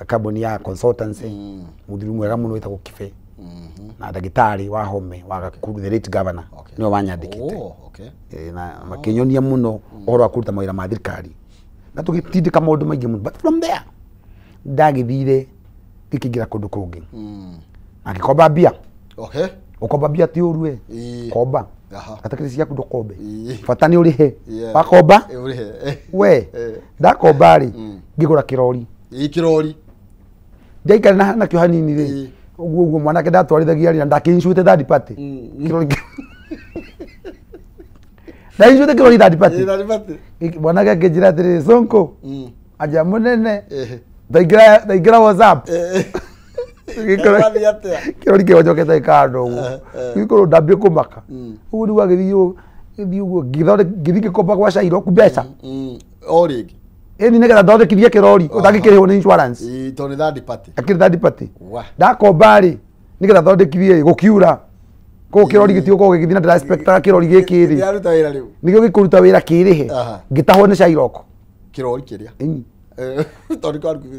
Kambuni ya consultancy, muthuri mwega muno witagwo Kibe na ndagĩtarĩ wa Home wa Gakuru, the late governor, niwe wanyandĩkĩte. Na makĩnyonia mũno ũhoro wa kũruta mawĩra ma thirikari na tũgĩtindĩka maũndũ maingĩ mũno, but from there ndagĩthire ngĩkĩingĩra kũndũ kũngĩ na ngĩkomba mbia. Ũkomba mbia ti ũru we, komba gatakĩrĩ ciaku ndũkombe, bata nĩ ũrĩhe. Wakomba we, ndakomba rĩ ngĩgũra kĩrori. Kĩrori ndaikara nakĩo hanini rĩ, ũguo ũguo mwanake ndatwarithagia rĩ, na ndakĩincuĩte third party kĩrori, ndaincuĩte kĩrori third party. Mwanake akĩnjĩra atĩrĩrĩ, Sonko anja mũnene, ndaingĩra WhatsApp kĩrori kĩhonjokete kando ũguo, gĩkorwo ndambie kũmaka ũguo rĩu agĩthiĩ gĩthiĩ ũguo ngĩthiĩ ngĩkomba gwa Cairo mbeca o rĩngĩ, ĩni nĩgetha thondekithie kĩrori ũtangĩkĩrĩhwo nĩ insurance tondũ nĩ third party. Akĩrĩ third party. Ndakomba rĩ nĩgetha thondekithie rĩ, gũkiura koguo kĩrori gĩtigũkorwo gĩgĩthiĩ na ndĩraexpectaga kĩrori gĩkĩ rĩ kĩraruta wĩra rĩu nĩkĩo gĩkũruta wĩra kĩrĩhe, ngĩtahwo nĩ Cairoko kĩrori kĩrĩa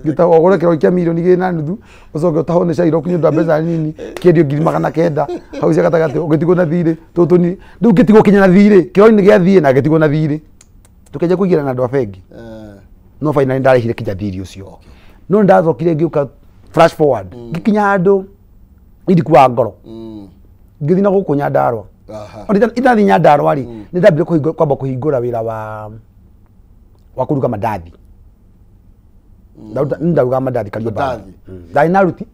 ngĩtahwo ũgũre kĩrori kĩa mirioni 2.5 ũcoke ũtahwo nĩ Cairoko nĩ ũndũ wa mbeca nini kĩendio 900,000 hau cia gatagatĩ ũgĩtigwo na thirĩ tũtũ ni rĩu ngĩtigwo kinya na thirĩ, kĩrori nĩ gĩathiĩ na ngĩtigwo na thirĩ, tũkĩanjia kũigĩra na andũ a bengi, no finally ndarĩhire kinya thirĩ ũcio. No nĩndacokire ngĩũka flash forward ngĩkinya handũ indikuaga ngoro ngĩthiĩ na gũkũ Nyandarũa. Itathiĩ Nyandarũa rĩ, nĩndambire kwamba kũhingũra wĩra wa kũruga mandathi. Ndarugaga mandathi Kariobangi. Ndarĩ na aruti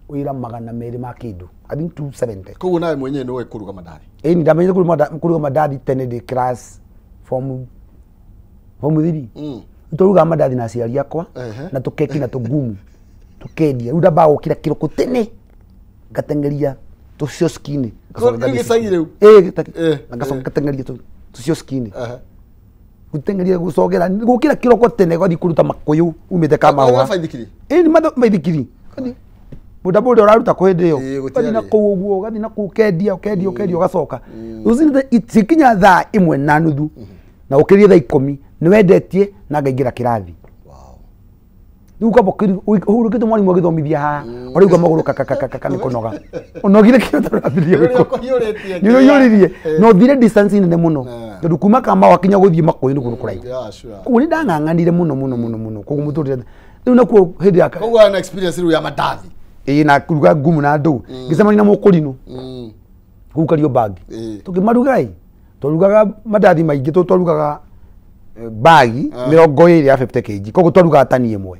wĩra 200 ma kĩndũ, I think 270. Koguo nawe mwenyewe nĩũĩ kũruga mandathi? Ĩni ndamenyire kũruga mandathi tene ndĩ class form 3. Twarugaga mandathi na aciari akwa na tũkeki na tũngumu tũkendia. Rĩu ndambaga gũkĩra kĩroko tene ngateng'eria tũcioski-inĩ, ngacoka ngateng'eria tũcioski-inĩ, gũteng'eria gũcogera gũkĩra kĩroko tene gathiĩ kũruta makũyũ umĩte Kamahũa. Ĩni maithikiri bodaboda ũraruta kũ hĩndĩ ĩyo, ũgathiĩ na kũu ũguo, ũgathiĩ na kũu ũkendia ũkendia ũkendia ũgacoka rũcinĩ cikinya thaa 1:30 na ũkĩrie thaa 10 nĩ wendetie na ngaingĩra kĩrathi. Rĩu ũkamba ũhurũkĩte mwarimũ agĩthomithia haha ũraigua magũrũ kakakakaka nĩ kũnoga ũnogire kĩo tondũ ũrambirie nĩ ũhiũrĩrie na ũthire distance nene mũno tondũ kuma Kamau akinya gũthiĩ Makũyũ nĩ kũndũ kũraihu. Koguo nĩ ndang'ang'anire mũno mũno mũno mũno koguo mũtũrĩre rĩu nakuo hĩndĩ ya koguo na experience rĩu ya mandathi ĩĩ na kũruga ngumu na ndũ ngĩcemania na mũkũrinũ kũu Kariobangi tũkĩmaruga ĩ twarugaga mandathi maingĩ twarugaga bagi 20 ya 50 kg koguo twarugaga tani 1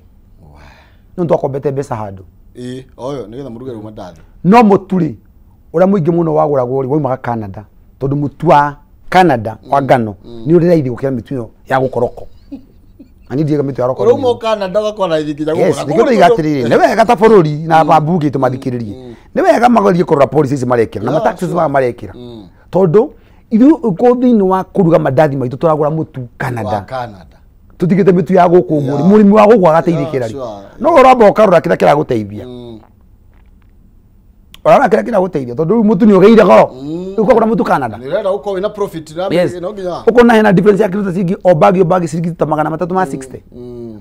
no twakombete mbeca handũ oyo nĩgetha mũruge rĩu mandathi. No mũtu rĩ ũrĩa mũingĩ mũno wagũragwo rĩ waumaga Canada tondũ mũtu wa Canada wa ngano nĩ ũrĩ raithi gũkĩra mĩtu ĩno ya gũkoroko. Na niĩ ndiaga mĩtu ya roko. Ũrauma Canada ũgakora raithi nginya gũkũra. Yes, nĩkĩo ndoiga atĩrĩrĩ, nĩ wega ta bũrũri na ambunge tũmathikĩrĩrie, nĩ wega magerie kũrora policy ici marekĩra na mataxes maya marekĩra, tondũ ithuĩ kũ thĩinĩ wa kũruga mandathi maitũ tũragũra mũtu Canada, tutigite mĩtu ya gũkũ ũguo rĩ, mũrĩmi wa gũkũ agateithĩkĩra rĩ, no ũramba ũkarora kĩrĩa kĩragũteithia, ũrarora kĩrĩa kĩragũteithia tondũ rĩu mũtu nĩ ũgĩire goro, rĩu ũkagũra mũtu Canada nĩũrenda gũkorwo wĩna profit no nginya ũkona hena difference ya kĩndũ ta ciringi o bagi o bagi ciringi ta 360,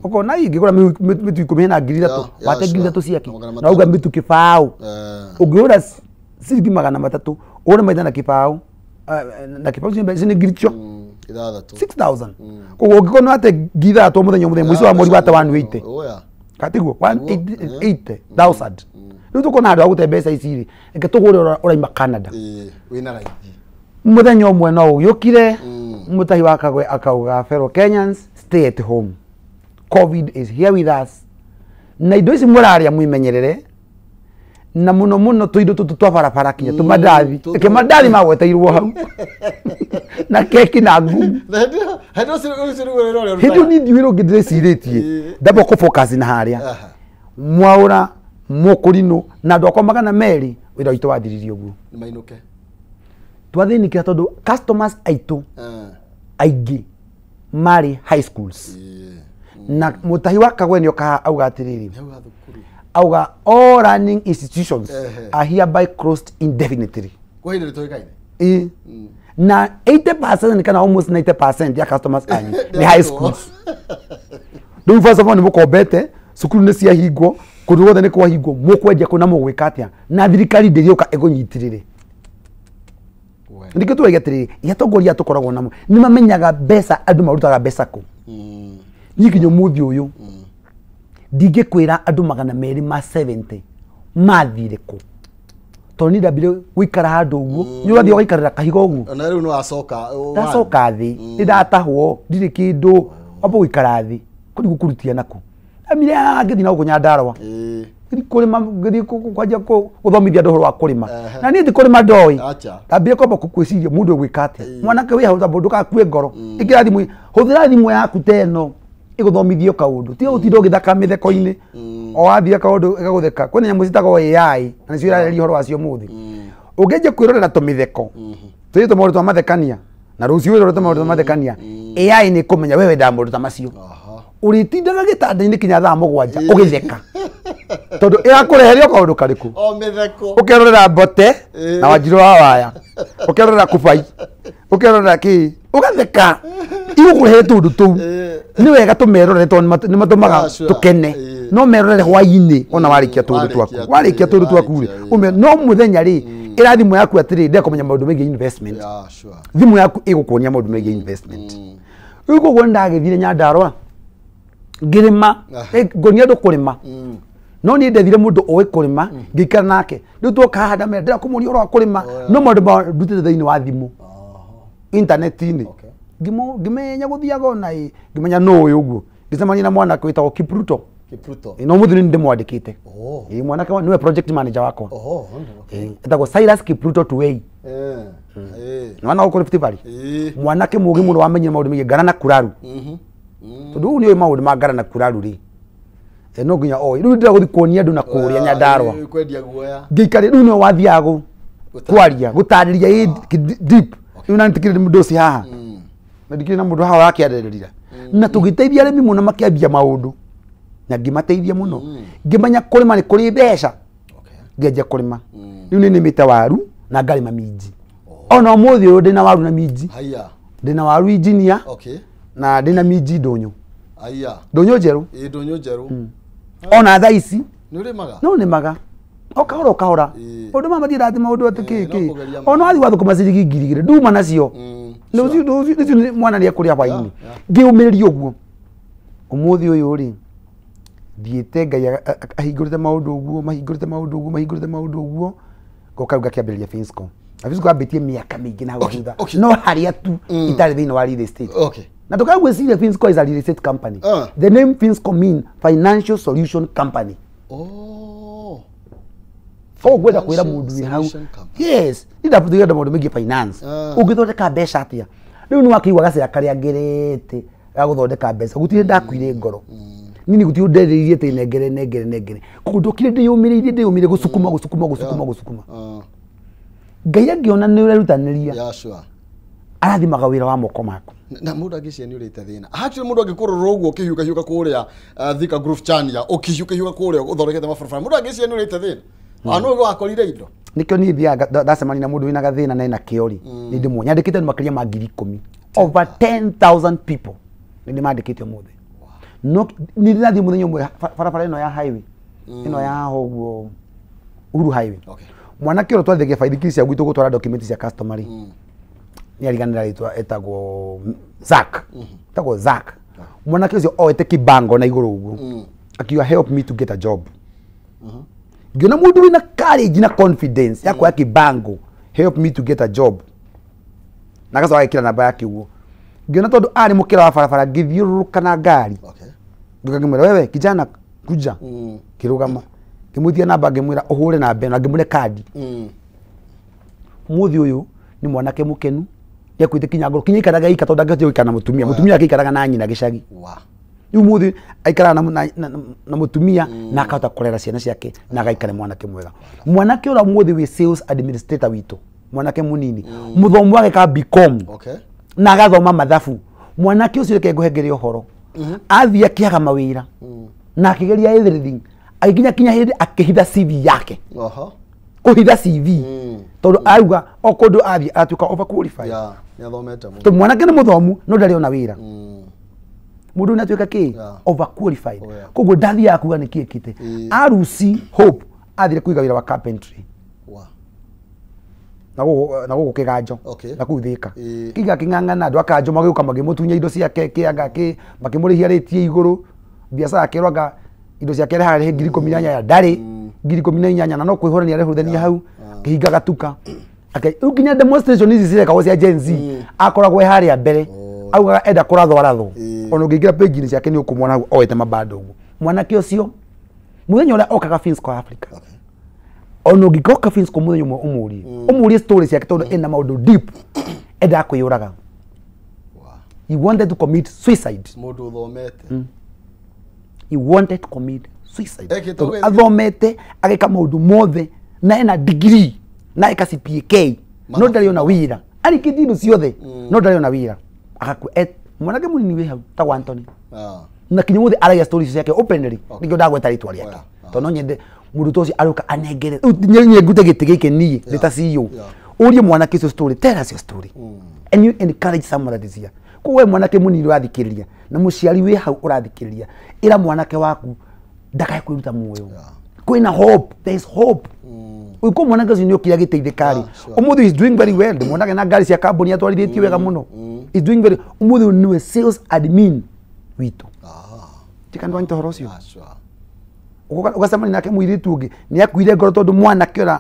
ũkona ingĩgũra mĩtu 10 hena 3,000 wate 3,000 ciake na ũga mĩtu kĩbaũ ũngĩgũra ciringi 300 ũgũre maitha na kĩbaũ na kĩbaũ ciĩ ngiri icio 6,000. Koguo ũngĩkorwo nĩ wate 3,000 mũthenya mũthenya mũico wa mweri wate 180 katiguo 180,000. Rĩu tũkona handũ ha gũte mbeca ici rĩ, reke tũgũre ũraima Canada wĩna raithi. Mũthenya ũmwe no ũgĩũkire mũtahi wa Kagwe akauga, fellow Kenyans, stay at home, COVID is here with us, na indo ici mũrarĩa mwĩmenyerere na mũno mũno tũindo tũtũ twa barabara kinya tũmandathi, reke mandathi magweteirwo hau na keki na ngumu. Hĩndĩ ĩyo niĩ ndiũĩ ũngĩ ndĩrecirĩtie ndamba kũ focus na harĩa Mwaũra Mũkũrinũ na andũ akwa 200 wĩra witũ wathiririe ũguo twathĩnĩkĩra tondũ customers aitũ aingĩ marĩ high schools na mũtahi wa Kagwe nĩoka auga atĩrĩrĩ, auga all learning institutions are hereby closed indefinitely. Na 80% kana almost 90% ya customers anyu ni high schools. Rĩu first of all nĩ mũkombete, Cukuru nĩ ciahingwo, kũndũ guothe nĩ kwahingwo, mũkwendia kũ na mũgwĩka atĩa? Na thirikari ndĩrĩũka ĩkũnyitĩrĩre. Nĩkĩo tũrauga atĩrĩrĩ, atongoria tũkoragwo namo nĩ mamenyaga mbeca, andũ marutaga mbeca kũ. Niĩ nginya ũmũthĩ ũyũ ndingĩkwĩra andũ 270 mathire kũ, tondũ niĩ ndambire gũikara handũ ũguo, nĩ ũrathiĩ ũgaikarĩra kahiga ũguo. Na rĩu nĩ wacoka. Ndacoka thĩ, nĩ ndatahwo, ndirĩ kĩndũ, wamba gũikara thĩ kũri gũkũrutia nakũ. Ndamire ngĩthiĩ na gũkũ Nyandarũa, ngĩthiĩ kũrĩma, ngĩthiĩ kwanjia gũthomithia andũ ũhoro wa kũrĩma. Na niĩ ti kũrĩma ndoĩ. Ndambire kwamba gwĩciria mũndũ egwĩka atĩa. Mwanake wĩ hau tondũ ndũgakue ngoro. Ĩkĩra thimũ, hũthĩra thimũ yaku ta ĩno ĩgũthomithie kaũndũ. Tiga gũtinda ũgĩthaka mĩtheko-inĩ. O wathiĩ kaũndũ ĩgagũtheka. Kwĩna nyamũ ciĩtagwo AI na nĩcio irareria ũhoro wacio ũmũthĩ. Ũngĩanjia kwĩrorera tũmĩtheko, tũrĩ tũmaũndũ twa mathekania, na rũciũ wĩrore tũmaũndũ twa mathekania, AI nĩ ĩkũmenya we wendaga maũndũ ta macio. Ũrĩtindaga gĩtanda-inĩ kinya thaa 7 ũgĩtheka. Tondũ ĩrakũreheria kaũndũ karĩkũ? O mĩtheko. Ũkerorera Mbote na Wanjirũ wa Waya, ũkerorera Kubai, ũkerorera kĩ, ũgatheka. Igũkũrehere tũũndũ tũu. Nĩ wega tũmerorere tondũ nĩ matũmaga tũkene. No merorere hwaĩ-inĩ ona warĩkia tũũndũ twaku. Warĩkia tũũndũ twaku rĩ, no mũthenya rĩ, ĩra thimũ yaku atĩrĩ, ndĩrenda kũmenya maũndũ megiĩ investment. Thimũ yaku ĩgũkuonia maũndũ megiĩ investment. Rĩu koguo nĩ ndagĩthire Nyandarũa ngĩrĩma, ngonia andũ kũrĩma. No niĩ ndethire mũndũ ũĩ kũrĩma, ngĩikara nake. Rĩu twoka haha ndamera, ndĩrenda kũmũria ũhoro wa kũrĩma, no maũndũ ma ndutĩte thĩinĩ wa thimũ, intaneti-inĩ. Ngĩmenya gũthiaga ona ĩ, ngĩmenya nũ ũyũ ũguo. Ngĩcemania na mwanake wĩtagwo Kipruto. No mũthĩ nĩ ndĩmwandĩkĩte. Mwanake nĩwe project manager wakwa. Etagwo Cyrus Kipruto Tuwei. Nĩwona gũkũ Rift Valley? Mwanake mũũgĩ mũno wamenyire maũndũ megiĩ Ngara na Kuraru. Tondũ ũyũ nĩũĩ maũndũ ma Ngara na Kuraru rĩ, no nginya oĩ. Rĩu ndĩrenda gũthiĩ kuonia andũ na kũrĩa Nyandarũa. Ngĩikare rĩu nĩwe wathiaga kwaria, gũtarĩria deep. Rĩu na nĩtikĩrĩ mũndũ ũcio haha. Na ndikĩrĩ na mũndũ haha ũrakĩarĩrĩria. Na tũgĩteithia arĩmi mũno makĩambia maũndũ. Na ngĩmateithia mũno. Ngĩmenya kũrĩma nĩ kũrĩ mbeca. Ngĩanjia kũrĩma. Rĩu nĩ nĩmĩte waru na ngarĩma minji. Ona ũmũthĩ ũyũ ndĩna waru na minji. Ndĩna waru engineer. Na ndĩna minji ndũnyũ. Ndũnyũ njerũ. Ona thaa ici. No nĩmaga. O kahora o kahora. Maũndũ maya matirathiĩ maũndũ atĩ kĩ kĩ. Ona wathiĩ wathũkũma ciringi 2,000 nduma nacio. Rũciũ mwana nĩekũrĩa hwaĩ-inĩ. Ngĩũmĩrĩria ũguo. Ũmũthĩ ũyũ rĩ, thiĩte Ngai ahingũrĩte maũndũ ũguo, mahingũrĩte maũndũ ũguo, mahingũrĩte maũndũ ũguo, ngoka rĩu ngakĩambĩrĩria Finsco. Na Finsco yambĩtie mĩaka mĩingĩ na hau thutha. No harĩa tu itarĩ thĩinĩ wa real estate. Na ndũkagwĩciria Finsco is a real estate company. The name Finsco mean Financial Solution Company. Koguo ngwenda kwĩra mũndũ wĩ hau. Yes, nĩ ndabũthĩra maũndũ megiĩ finance. Ũngĩthondeka mbeca atĩa? Rĩu nĩ wakĩigua gacĩra karĩa ngerete ga gũthondeka mbeca, gũtirĩ ndakuire ngoro. Nini gũtirĩ nderĩirie atĩ nengere nengere nengere. Koguo ndokire ndĩyũmĩrĩirie ndĩyũmĩrĩirie gũcukuma gũcukuma gũcukuma gũcukuma. Ngai angĩona nĩ ũrerutanĩria, arathimaga wĩra wa moko maku. Na mũndũ angĩciria nĩ ũrĩte thĩna. Actually mũndũ angĩkũrora ũguo ũkĩhiũka hiũka kũrĩa Thika Groove Chania, ũkĩhiũka hiũka kũrĩa ũthondekete mabarabara, mũndũ angĩciria nĩ ũrĩte thĩna. Ona no wakorire indo. Nĩkĩo niĩ thiaga ndacemania na mũndũ wĩna gathĩna na ena kĩo rĩ, nĩ ndĩmuonia. Nyandĩkĩte andũ makĩria ma 10,000. Over 10,000 people nĩ ndĩmandĩkĩte ũmũthĩ. No nĩ ndĩrathiĩ mũthenya ũmwe barabara ĩno ya highway, ĩno ya haha ũguo Uhuru Highway. Mwanake ũrĩa twathiaga baithikiri cia gwitũ gũtwara document cia customer rĩ, nĩ ariganĩra rĩtwa, etagwo Zack. Etagwo Zack. Mwanake ũcio oete kĩbango na igũrũ ũguo. Akiuga help me to get a job. Ngĩona mũndũ wĩna courage na confidence ya kuoya kĩbango, help me to get a job. Na agacoka agekĩra namba yake ũguo. Ngĩona tondũ arĩ mũkĩra wa barabara, ngĩthiũrũrũka na ngari. Ngĩũka ngĩmwĩra, wewe kijana kuja. Ngĩrũgama. Ngĩmwĩtia namba, ngĩmwĩra ũhũre namba ĩno, ngĩmũne kandi. Mũthĩ ũyũ nĩ mwanake mũkenu, nĩakuĩte kinya ngoro, kinya aikaraga ika tondũ ndangĩhotire gũikara na mũtumia. Mũtumia wake aikaraga na nyina gĩcagi. Rĩu mũthĩ aikaraga na mũtumia na akahota kũrera ciana ciake na agaikara mwanake mwega. Mwanake ũrĩa mũthĩ wĩ sales administrator witũ, mwanake mũnini, mũthomu wake ka BCom. Na agathoma mathabu. Mwanake ũcio reke ngũhengere ũhoro. Athiĩ akĩaga mawĩra. Na akĩgeria everything. Agĩkinya kinya hĩndĩ akĩhitha CV yake. Kũhitha CV. Tondũ auga o kũndũ athiĩ atuĩka overqualified. Nĩathomete mũno. Tondũ mwanake nĩ mũthomu no ndarĩ ona wĩra. Mundu nĩ atuĩka kĩ overqualified. Koguo ndathiaga kuga nĩ kĩ kĩte. Arusi Hope athire kũiga wĩra wa carpentry. Na gũkũ kĩganjo na kũu Thika. Kĩiga kĩng'ang'ana andũ akanjo magĩũka magĩmũtunya indo ciake kĩanga kĩ makĩmũrĩhia rĩti igũrũ biacara akĩrwo indo ciake rehaga 18,000 ndarĩ 18,000 na no kwĩhũrania arehũrania hau kĩhinga gatuka. Rĩu nginya demonstration ici cirekagwo cia Gen Z akoragwo e harĩa mbere augaga enda kũrathwo arathwo ona ũngĩingĩra page-inĩ ciake nĩ ũkũmwona hau oete mabando ũguo. Mwanake ũcio mũthenya ũrĩa okaga Finsco Africa ona ũngĩgoka Finsco mũthenya ũmwe ũmũrie ũmũrie story ciake tondũ ena maũndũ deep endaga kwĩyũraga. He wanted to commit suicide. Mũndũ ũthomete. He wanted to commit suicide. Athomete agĩka maũndũ mothe na ena degree na eka CPK no ndarĩ ona wĩra arĩkĩtie indo ciothe no ndarĩ ona wĩra agakua. Mwanake mũnini wĩ hau tagwo Anthony na kinya mũthĩ aragia stories ciake openly nĩkĩo ndagweta rĩtwa rĩake tondũ no nyende mũndũ ta ũcio arũka anengere niĩ ngute gĩtĩ gĩkĩ niĩ ndĩ ta CEO ũrie mwanake ũcio story, tell us your story and you encourage someone that is here. Koguo we mwanake mũnini ũrathikĩrĩria na mũciari wĩ hau ũrathikĩrĩria ĩra mwanake waku ndakae kwĩruta muoyo. Kwĩna hope, there is hope. Ũyũ mwanake ũcio nĩ okire agĩteithĩka rĩ ũmũthĩ is doing very well. Ndĩmuonaga na ngari cia kambuni atwarithĩtie wega mũno. Is doing very ũmũthĩ nĩwe sales admin witũ. Tika ndwanyita ũhoro ũcio. Ũgacemania nake mũirĩtu ũngĩ nĩ akuire ngoro tondũ mwanake ũrĩa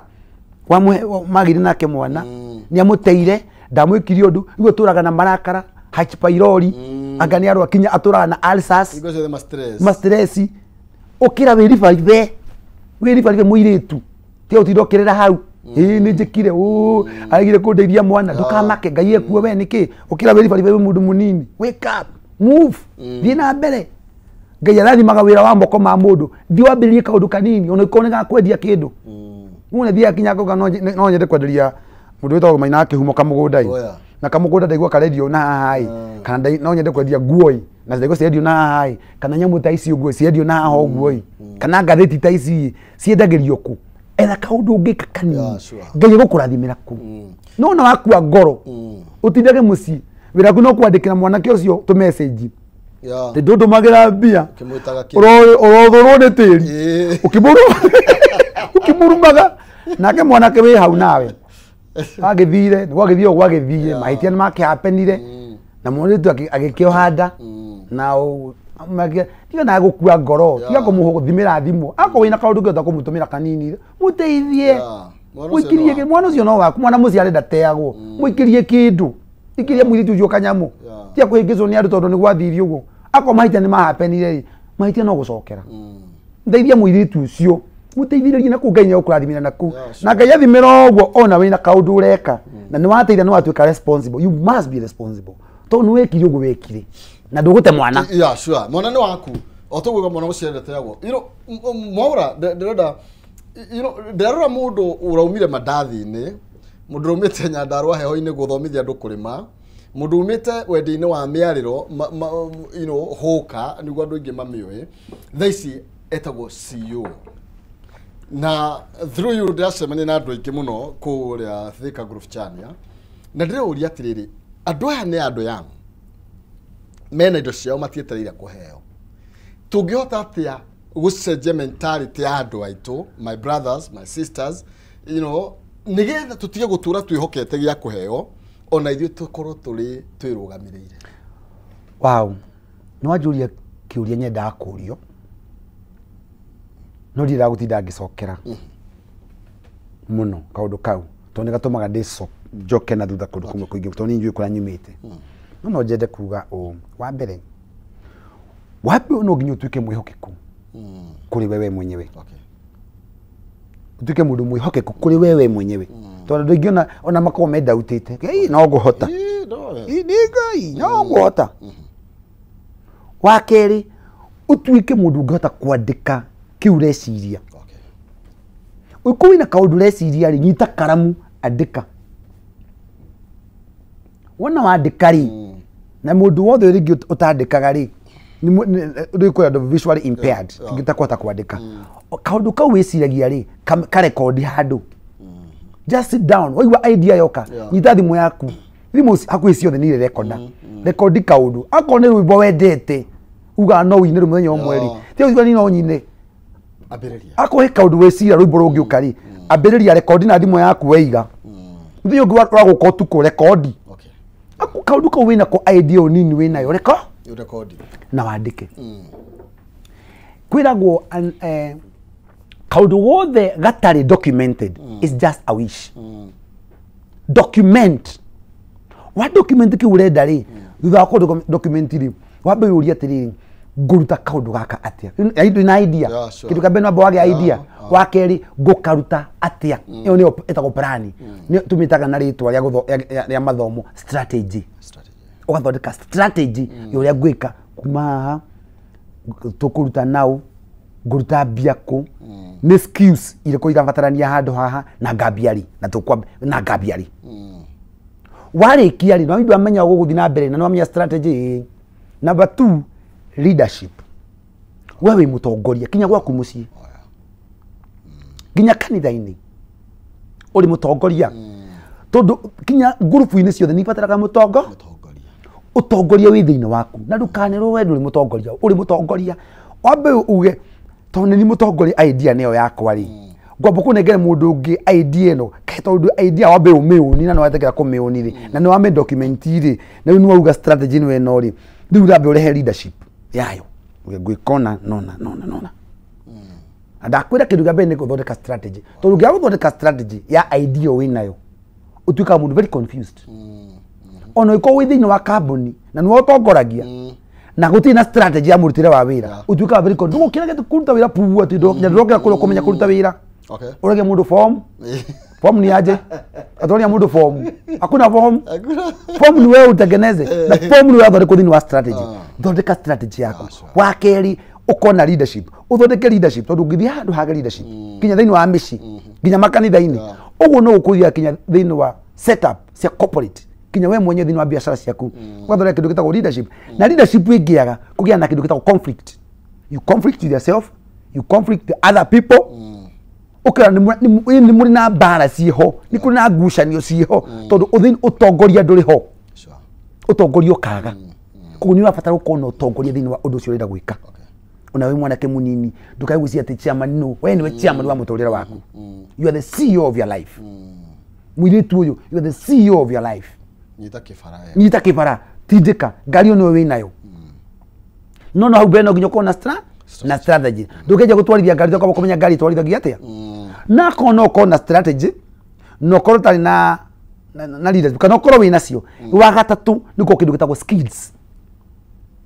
magĩire nake mwana nĩ amũteire ndamwĩkire ũndũ rĩu atũraga na marakara H pylori anga nĩ arwa kinya atũraga na ulcers ma stress. Ũkĩra wĩribarithe wĩribarithe mũirĩtu tiga ũtinde ũkĩrĩra hau ĩĩ nĩ njĩkire ũ aregire kũndeithia mwana ndũkamake Ngai ekuo we nĩkĩ ũkĩra wĩribarithe wĩ mũndũ mũnini wake up move thiĩ na mbere. Ngai arathimaga wĩra wa moko ma mũndũ thiĩ wambĩrĩrie kaũndũ kanini ona ũkorwo nĩ ga kwendia kĩndũ. Muone thiĩ akinya akauga no nyende kwenderia mũndũ wĩtagwo Maina Kĩhumo kamũgũnda ĩ na kamũgũnda ndaigua karendio na haha ĩ kana no nyende kwendia nguo ĩ na ndaigua ciendio na haha ĩ kana nyamũ ta ici ũguo ciendio na haha ũguo ĩ kana ngathĩti ta ici ciendagĩrio kũ etha kaũndũ ũngĩka kanini Ngai egũkũrathimĩra kũu. No ona wakua ngoro ũtindage mũciĩ wĩra waku no kwandĩkĩra mwanake ũcio tũ message ndũndũmagĩra mbia ũrothũrwo nĩ tĩri ũkĩmũrumaga nake mwanake wĩ hau nawe agĩthire gwagĩthiĩ o gwagĩthiĩ mahĩtia nĩmakĩhapenire na mũirĩtu agĩkĩoha nda na tiga na gũkua ngoro tiga kũmũthimĩra thimũ akorwo wĩna kaũndũ ũngĩhota kũmũtũmĩra kanini mũteithie mũikĩrie mwana ũcio no waku mwana mũciare ndateagwo mũikĩrie kĩndũ ikirie mũirĩtu ũcio kanyamũ tiga kũhĩngĩcwo nĩ andũ tondũ nĩ gwathirie ũguo akorwo mahĩtia nĩmahapenire rĩ mahĩtia no gũcokera ndeithia mũirĩtu ũcio mũteithĩrĩrie na kũu Ngai nĩegũkũrathimĩra na kũu na Ngai athimĩra ũguo ona wĩna kaũndũ ũreka na nĩwateithia nĩwatuĩka responsible. You must be responsible tondũ nĩwekire ũguo wekire na ndũgũte mwana. Yeah, sure. Mwana nĩ waku o tũguo mwana ũcio ndateagwo. You know, Mwaura ndĩrenda you know ndĩrarora mũndũ ũraumire mandathi-inĩ mũndũ ũraumĩte Nyandarua heho-inĩ gũthomithia andũ kũrĩma mũndũ umĩte wendi-inĩ wa mĩarĩro you know hũka nĩguo andũ aingĩ mamĩũĩ thaa ici etagwo CEO na through you ndĩracemania na andũ aingĩ mũno kũrĩa Thika Grove Chania na ndĩreũria atĩrĩrĩ andũ aya nĩ andũ young mena indo ciao matietereire kũheo tũngĩhota atĩa gũcenjia mentality ya andũ aitũ my brothers my sisters you know nĩgetha tũtige gũtũra twĩhokete gĩa kũheo ona ithuĩ tũkorwo tũrĩ twĩrũgamĩrĩire. Wow, nĩ wanjũria kĩũria nyendaga kũrio no ndiendaga gũtinda ngĩcokera mũno kaũndũ kau tondũ nĩ gatũmaga njoke na thutha kũndũ kũmwe kũingĩ tondũ niĩ njũĩ kũrĩa nyumĩte. No no nyende kuga ũũ wa mbere no nginya ũtuĩke mwĩhokeku kũrĩ wewe mwenyewe. Ũtuĩke mũndũ mwĩhokeku kũrĩ wewe mwenyewe tondũ andũ aingĩ ona makoragwo mendautĩte no ngũhota nĩ Ngai no ngũhota. Wa kerĩ ũtuĩke mũndũ ũngĩhota kwandĩka kĩu ũreciria. Ũngĩkorwo wĩna kaũndũ ũreciria rĩ nyita karamu andĩka. Wona wandĩka rĩ na mũndũ wothe rĩngĩ ũtandĩkaga rĩ rĩ kwĩ andũ visually impaired ũngĩtakũhota kwandĩka kaũndũ kau wĩciragia rĩ karekondi handũ. Just sit down waigua idea yoka nyita thimũ yaku thimũ hakuhĩ ciothe nĩ irerekonda rekondi kaũndũ akorwo nĩ rwĩmbo wendete Uga no wine muthenya ũmwe rĩ. Ti uga ni no nyine. Ambĩrĩria. Akohe kaundu wecira rwimbo rũngĩũka rĩ. Ambĩrĩria rekondi na thimũ yaku weiga. Muthenya ũngĩ wagũka ũtukũ rekondi. Okay. Aku kaundu kau wĩnako idea o nini wĩnayo Rekondi. Na wandĩke. Kwĩragwo kaundu wothe gatarĩ documented is just a wish. Document. Wa document kĩu ũrenda rĩ, thutha wa kũ document rĩ, wambe wĩyũrie atĩrĩrĩ, ngũruta kaũndũ gaka atĩa? Na idea. Kĩndũ kĩa mbere no wambe wagĩa idea. Wa kerĩ ngũkaruta atĩa? Ĩyo nĩyo ĩtagwo plan. Nĩyo tũmĩtaga na rĩtwa rĩa mathomo strategy. Ũgathondeka strategy ya ũrĩa ngwĩka kuma haha tũkũruta nau ngũruta mbia kũ nĩ skills irĩkũ irabatarania handũ haha na ngambia rĩ na tũkwamba na ngambia rĩ. Warĩkia rĩ no wamenya ũgũgũthiĩ na mbere na nĩwamenya strategy. Number 2, leadership. We wĩ mũtongoria kinya gwaku mũciĩ, nginya kanitha-inĩ ũrĩ mũtongoria, tondũ kinya ngurubu-inĩ ciothe nĩ ibataraga mũtongoria. Ũtongoria wĩ thĩinĩ waku na ndũkanerwo we ndũrĩ mũtongoria, ũrĩ mũtongoria. Wambe uge tondũ nĩ mũtongoria idea nĩyo yakwa rĩ, ngwamba kũnengere mũndũ ũngĩ idea ĩno tondũ idea wambe ũmĩũni na nĩwetĩkĩra kũmĩũni rĩ na nĩwamĩ document rĩ na rĩu nĩwauga strategy nĩyo ĩno rĩ, rĩu ũrambe ũrehe leadership yayo uge ngwĩka ũna nona nona nona. Na ndakwĩra kĩndũ kĩa mbere nĩ gũthondeka strategy, tondũ ũngĩaga gũthondeka strategy ya idea wĩnayo ũtuĩkaga mũndũ very confused. Ona ũngĩkorwo wĩ thĩinĩ wa kambuni na nĩwe ũtongoragia na gũtirĩ na strategy ya mũrutĩre wa wĩra, ũtuĩkaga very confused. Ndũgũkĩra kũruta wĩra pugu atĩ ndũrokĩra kũrĩa kũmenya kũruta wĩra. Ũrege mũndũ form. Form ni aje? Atonia mũndũ form. Hakuna form. Form ni wewe utengeneze. Na form ni wewe thondeka thĩinĩ wa strategy. Thondeka strategy yaku. Wa kerĩ ũkona leadership. Ũthondeke leadership tondũ ũngĩthiĩ handũ hage leadership kinya thĩinĩ wa mĩciĩ, nginya makanitha-inĩ. Ũguo no ũkũthiĩ kinya thĩinĩ wa setup cia corporate, kinya we mwenyewe thĩinĩ wa biacara ciaku. Ũgathondeka kĩndũ gĩtagwo leadership. Na leadership ĩngĩaga kũgĩa na kĩndũ gĩtagwo conflict. You conflict with yourself, you conflict with other people. Ũkera nĩ mũrĩ na mbara ciĩho, nĩ kũrĩ na ngucanio ciĩho, tondũ ũtongoria ndũrĩ ho. Ũtongoria ũkaga. Koguo nĩ ũrabatara gũkorwo na ũtongoria thĩinĩ wa ũndũ ũcio ũrenda gwĩka. Ona wĩ mwanake mũnini ndũkae gwĩciria atĩ chairman no, we nĩwe chairman wa mũtũrĩre waku. You are the CEO of your life. Mũirĩtu ũyũ, you are the CEO of your life. Nyita kĩbara. Nyita kĩbara, tindĩka ngari ĩyo nĩwe wĩnayo. No no hau mbere no nginya ũkorwo na strategy. Ndũkĩanjia gũtwarithia ngari ũkamba kũmenya ngari ĩtwarithagia atĩa. Na akorwo no ũkorwo na strategy na ũkorwo ũtarĩ na leadership kana ũkorwo wĩ nacio. Wa gatatũ nĩ ũkorwo kĩndũ gĩtagwo skills.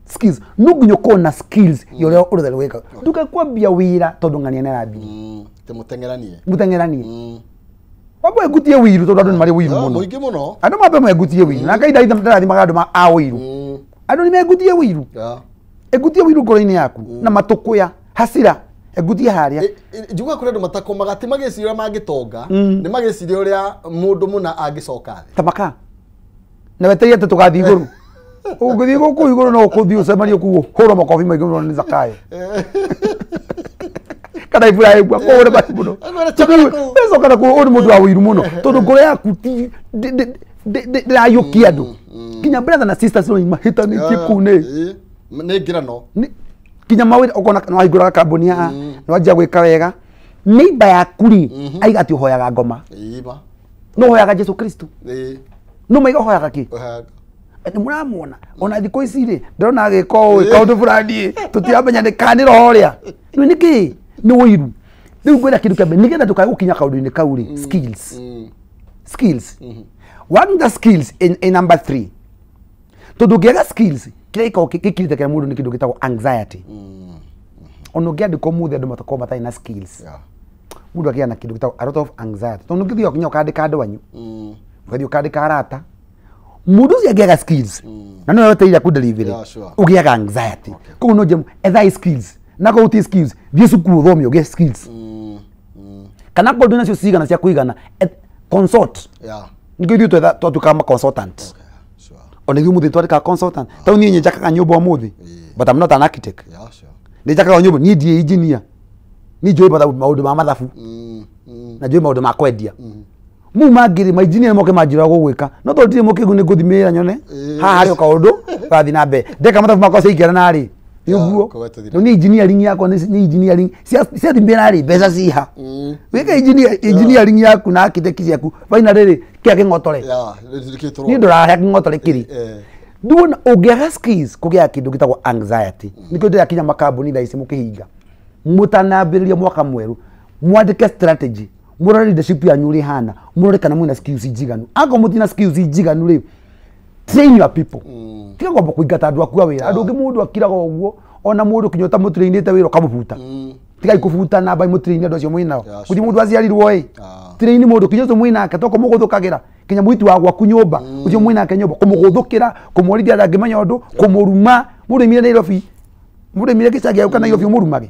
Skills no nginya ũkorwo na skills ya ũrĩa ũrenda gwĩka. Ndũkae kwambia wĩra tondũ ng'ania nĩarambirie. Te mũteng'eranie. Mũteng'eranie. Wambe wengutie ũiru tondũ andũ nĩ marĩ ũiru mũno. Mũingĩ mũno. Andũ mambe mengutie ũiru. Na Ngai ndarathimaga andũ a ũiru. Andũ nĩ mengutie ũiru. Engutie ũiru ngoro-inĩ yaku na matũkũya hasira engutie harĩa. Njugaga kũrĩ andũ matakomaga ti magĩciria ũrĩa mangĩtonga, nĩ magĩciria ũrĩa mũndũ mũna angĩcoka thĩ. Tamaka. Na wetereire atĩ tũgathiĩ igũrũ. Ũngĩthiĩ gũkũ igũrũ no ũkũthiĩ ũcemanie kũu hũrwo makobi maingĩ mũno nĩ Zakayo. Kana Ibrahim akũhũre maingĩ mũno. Coka na kũu, ũyũ nĩ mũndũ wa ũiru mũno tondũ ngoro yaku ndĩrayũkia andũ. Nginya brother na sisters no mahĩtanĩtie kũu nĩ nĩ ngirano. Kinya mawĩra ũkona nĩ wahingũraga kambuni haha, nĩ wanjia gwĩka wega. Neighbor yaku rĩ, aiga atĩ ũhoyaga ngoma. No ũhoyaga Jesu Kristo. No maiga ũhoyaga kĩ? Nĩ mũramuona ona thikũ ici rĩ, ndĩrona agĩka ũũ kaũndũ fulani tũtiramenya nĩ kana nĩ roho ũrĩa. Rĩu nĩ kĩ? Nĩ ũiru. Rĩu ngwĩra kĩndũ kĩa mbere nĩgetha ndũkae gũkinya kaũndũ-inĩ kau rĩ, skills. Skills. One the skills in number 3. Tondũ ũngĩaga skills kĩrĩa gĩkoragwo gĩkirĩte kĩa mũndũ nĩ kĩndũ gĩtagwo anxiety. Ona ũngĩandĩkwo ũmũthĩ andũ matakorwo matarĩ na skills. Mũndũ agĩa na kĩndũ gĩtagwo a lot of anxiety. Tondũ ũngĩthiĩ nginya ũkandĩka andũ anyu, ũgathiĩ ũkandĩka arata, mũndũ ũcio angĩaga skills na nĩwe wetereire akũ-deliver, ũgĩaga anxiety. Koguo no njĩre ethai skills, na korwo ũtirĩ skills thiĩ cukuru ũthome ũgĩe skills. Kana korwo ndwĩ nacio cigana cia kũigana, consult. Nĩkĩo ithuĩ twatuĩkaga ma consultant. Ona ithuĩ mũthĩ twandĩkaga consultant. Tondũ niĩ njakaga nyũmba ũmũthĩ, but I'm not an architect. Nĩ njakaga nyũmba, niĩ ndirĩ engineer. Niĩ njũĩ maũndũ ma mathabu na njũĩ maũndũ ma kwendia. Mau mangĩ rĩ, ma engineer moke manjĩra gũgwĩka. No tondũ ndirĩ mũkĩgu nĩ ngũthimĩra nyone haha harĩ o kaũndũ gathiĩ na mbere. Ndeka mathabu makwa ciaingĩrana rĩ, Nĩguo no nĩ engineering yakwa nĩ engineering cia thimbĩra rĩ mbeca ciha wĩke engineering yaku na architect ciaku finally rĩ kĩa kĩng'otore niĩ ndũrahe kĩng'otore kĩrĩ nduona ũngĩaga skills kũgĩa kĩndũ gĩtagwo anxiety. Nĩkĩo ndĩrakinya makambuni thaa ici mũkĩhinga mũtanambĩrĩria mwaka mwerũ mwandĩke strategy mũrore leadership yanyu ũrĩa ĩhana mũrore kana mwĩna skills njiganu. Akorwo mũtina skills njiganu rĩ, train your people. Tiga kwamba kũingata andũ aku a wĩra. Andũ angĩ mũndũ akiraga ũguo ona mũndũ kinya ũtamũtrainĩte wĩra ũkamũbuta. Tigai kũbuta namba mũtraini andũ acio mwĩnao. Gũtirĩ mũndũ aciarirwo ĩ. Train mũndũ kinya ũcio mwĩnake toko mũgũthũkagĩra kinya mũitu wa gwaku nyũmba ũcio mwĩnake nyũmba kũmũgũthũkĩra kũmworithia ndangĩmenya ũndũ kũmũruma. Mũndũ aimire Nairobi mũndũ aimire gĩcagi agĩũka Nairobi ũmũrumage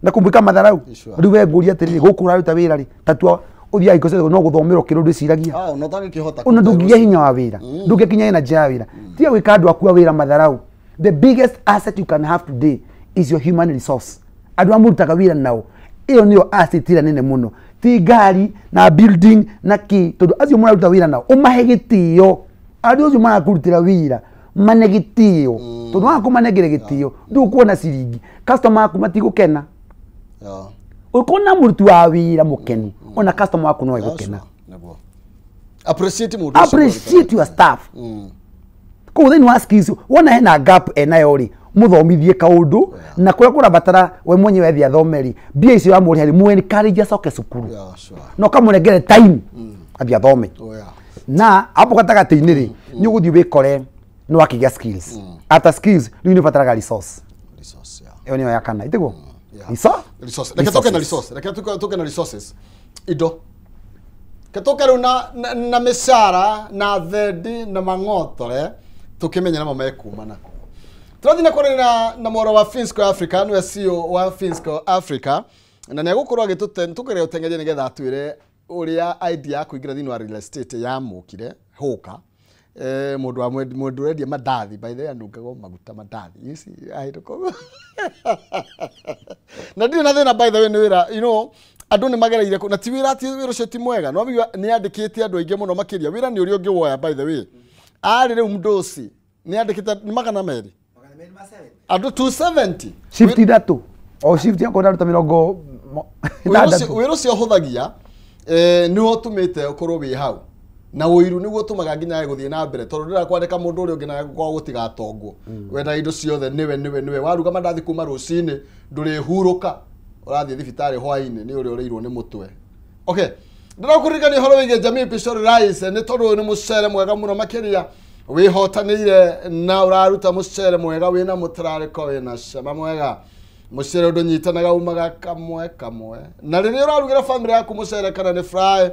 na kũmwĩka matharau. Rĩu we ngũria atĩrĩrĩ gũkũ ũraruta wĩra rĩ tatua ũthiaga ikosa no gũthomera ũkĩrwo ndwĩciragia ona ndũngĩgĩa hinya wa wĩra ndũngĩkinya energy ya wĩra. Tiga gwĩka andũ aku a wĩra matharau. The biggest asset you can have today is your human resource. Andũ arĩa mũrutaga wĩra nao ĩyo nĩyo asset ĩrĩa nene mũno, ti ngari na building na kĩ, tondũ acio mũraruta wĩra nao ũmahe gĩtĩo. Andũ acio marakũrutĩra wĩra mane gĩtĩo, tondũ waga kũmanengere gĩtĩo ndũkuona ciringi, customer aku matigũkena. Ũkona mũruti wa wĩra mũkenu ona customer waku no egũkena. Appreciate mũndũ, appreciate your staff. Koguo thĩinĩ wa skills wona hena gap enayo rĩ mũthomithie kaũndũ na kũrĩa kũrabatara we mwenyewe athiĩ athome rĩ mbia icio wamũrĩha rĩ mũ encourage acoke cukuru na ũkamũnengere time athiĩ athome. Na hapo gatagatĩ-inĩ rĩ nĩ ũgũthiĩ wĩkore nĩ wakĩgĩa skills. After skills rĩu nĩ ũbataraga resource. Ĩyo nĩyo ya kana ĩtiguo resource. Reke tũke na resource, reke tũke na resources indo reke tũke rĩu na mĩcara na thendi na mang'otore tũkĩmenya namo mekuma nako. Tũrathiĩ na kwaranĩria na mwaro wa Finsco Africa, nĩwe CEO wa Finsco Africa, na nĩ egũkorwo agĩtũgeria ũteng'eria nĩgetha atwĩre ũrĩa idea ya kũingĩra thĩinĩ wa real estate yamũkire hũka. Mũndũ wa mũndũ ũrendia mandathi, by the way anungagwo maguta mandathi you see ahĩtũka na ndirĩ na thĩna by the way nĩ wĩra you know andũ nĩ magereire na ti wĩra ti wĩra ũcio ti mwega no nĩ andĩkĩte andũ aingĩ mũno makĩria wĩra nĩ ũrĩa ũngĩwoya by the way arĩ rĩu mdosi nĩ andĩkĩte nĩ 200 andũ 270 shift ithatũ o shift yakwa ndaruta 60. Wĩra ũcio ũhũthagia nĩwo ũtũmĩte ũkorwo wĩ hau na ũiru nĩguo ũtũmaga nginya gũthiĩ na mbere tondũ ndĩra kwandĩka mũndũ ũrĩa ũngĩ na kwa gũtigatongwo wenda indo ciothe nĩwe nĩwe nĩwe waruga mandathi kuma rũcinĩ ndũrĩhurũka ũrathiĩ thibitarĩ hwainĩ nĩ ũrĩa ũrĩirwo nĩ mũtwe. Okay, ndĩrakũririkania ũhoro wĩgiĩ Jamii Pishori Rice nĩ tondũ ũyũ nĩ mũcere mwega mũno makĩria wĩhotanĩire na ũraruta mũcere mwega wĩna mũtararĩko wĩna cama mwega. Mũcere ũndũnyitanaga umaga kamwe kamwe na rĩrĩa ũrarugĩra family yaku mũcere kana nĩ fry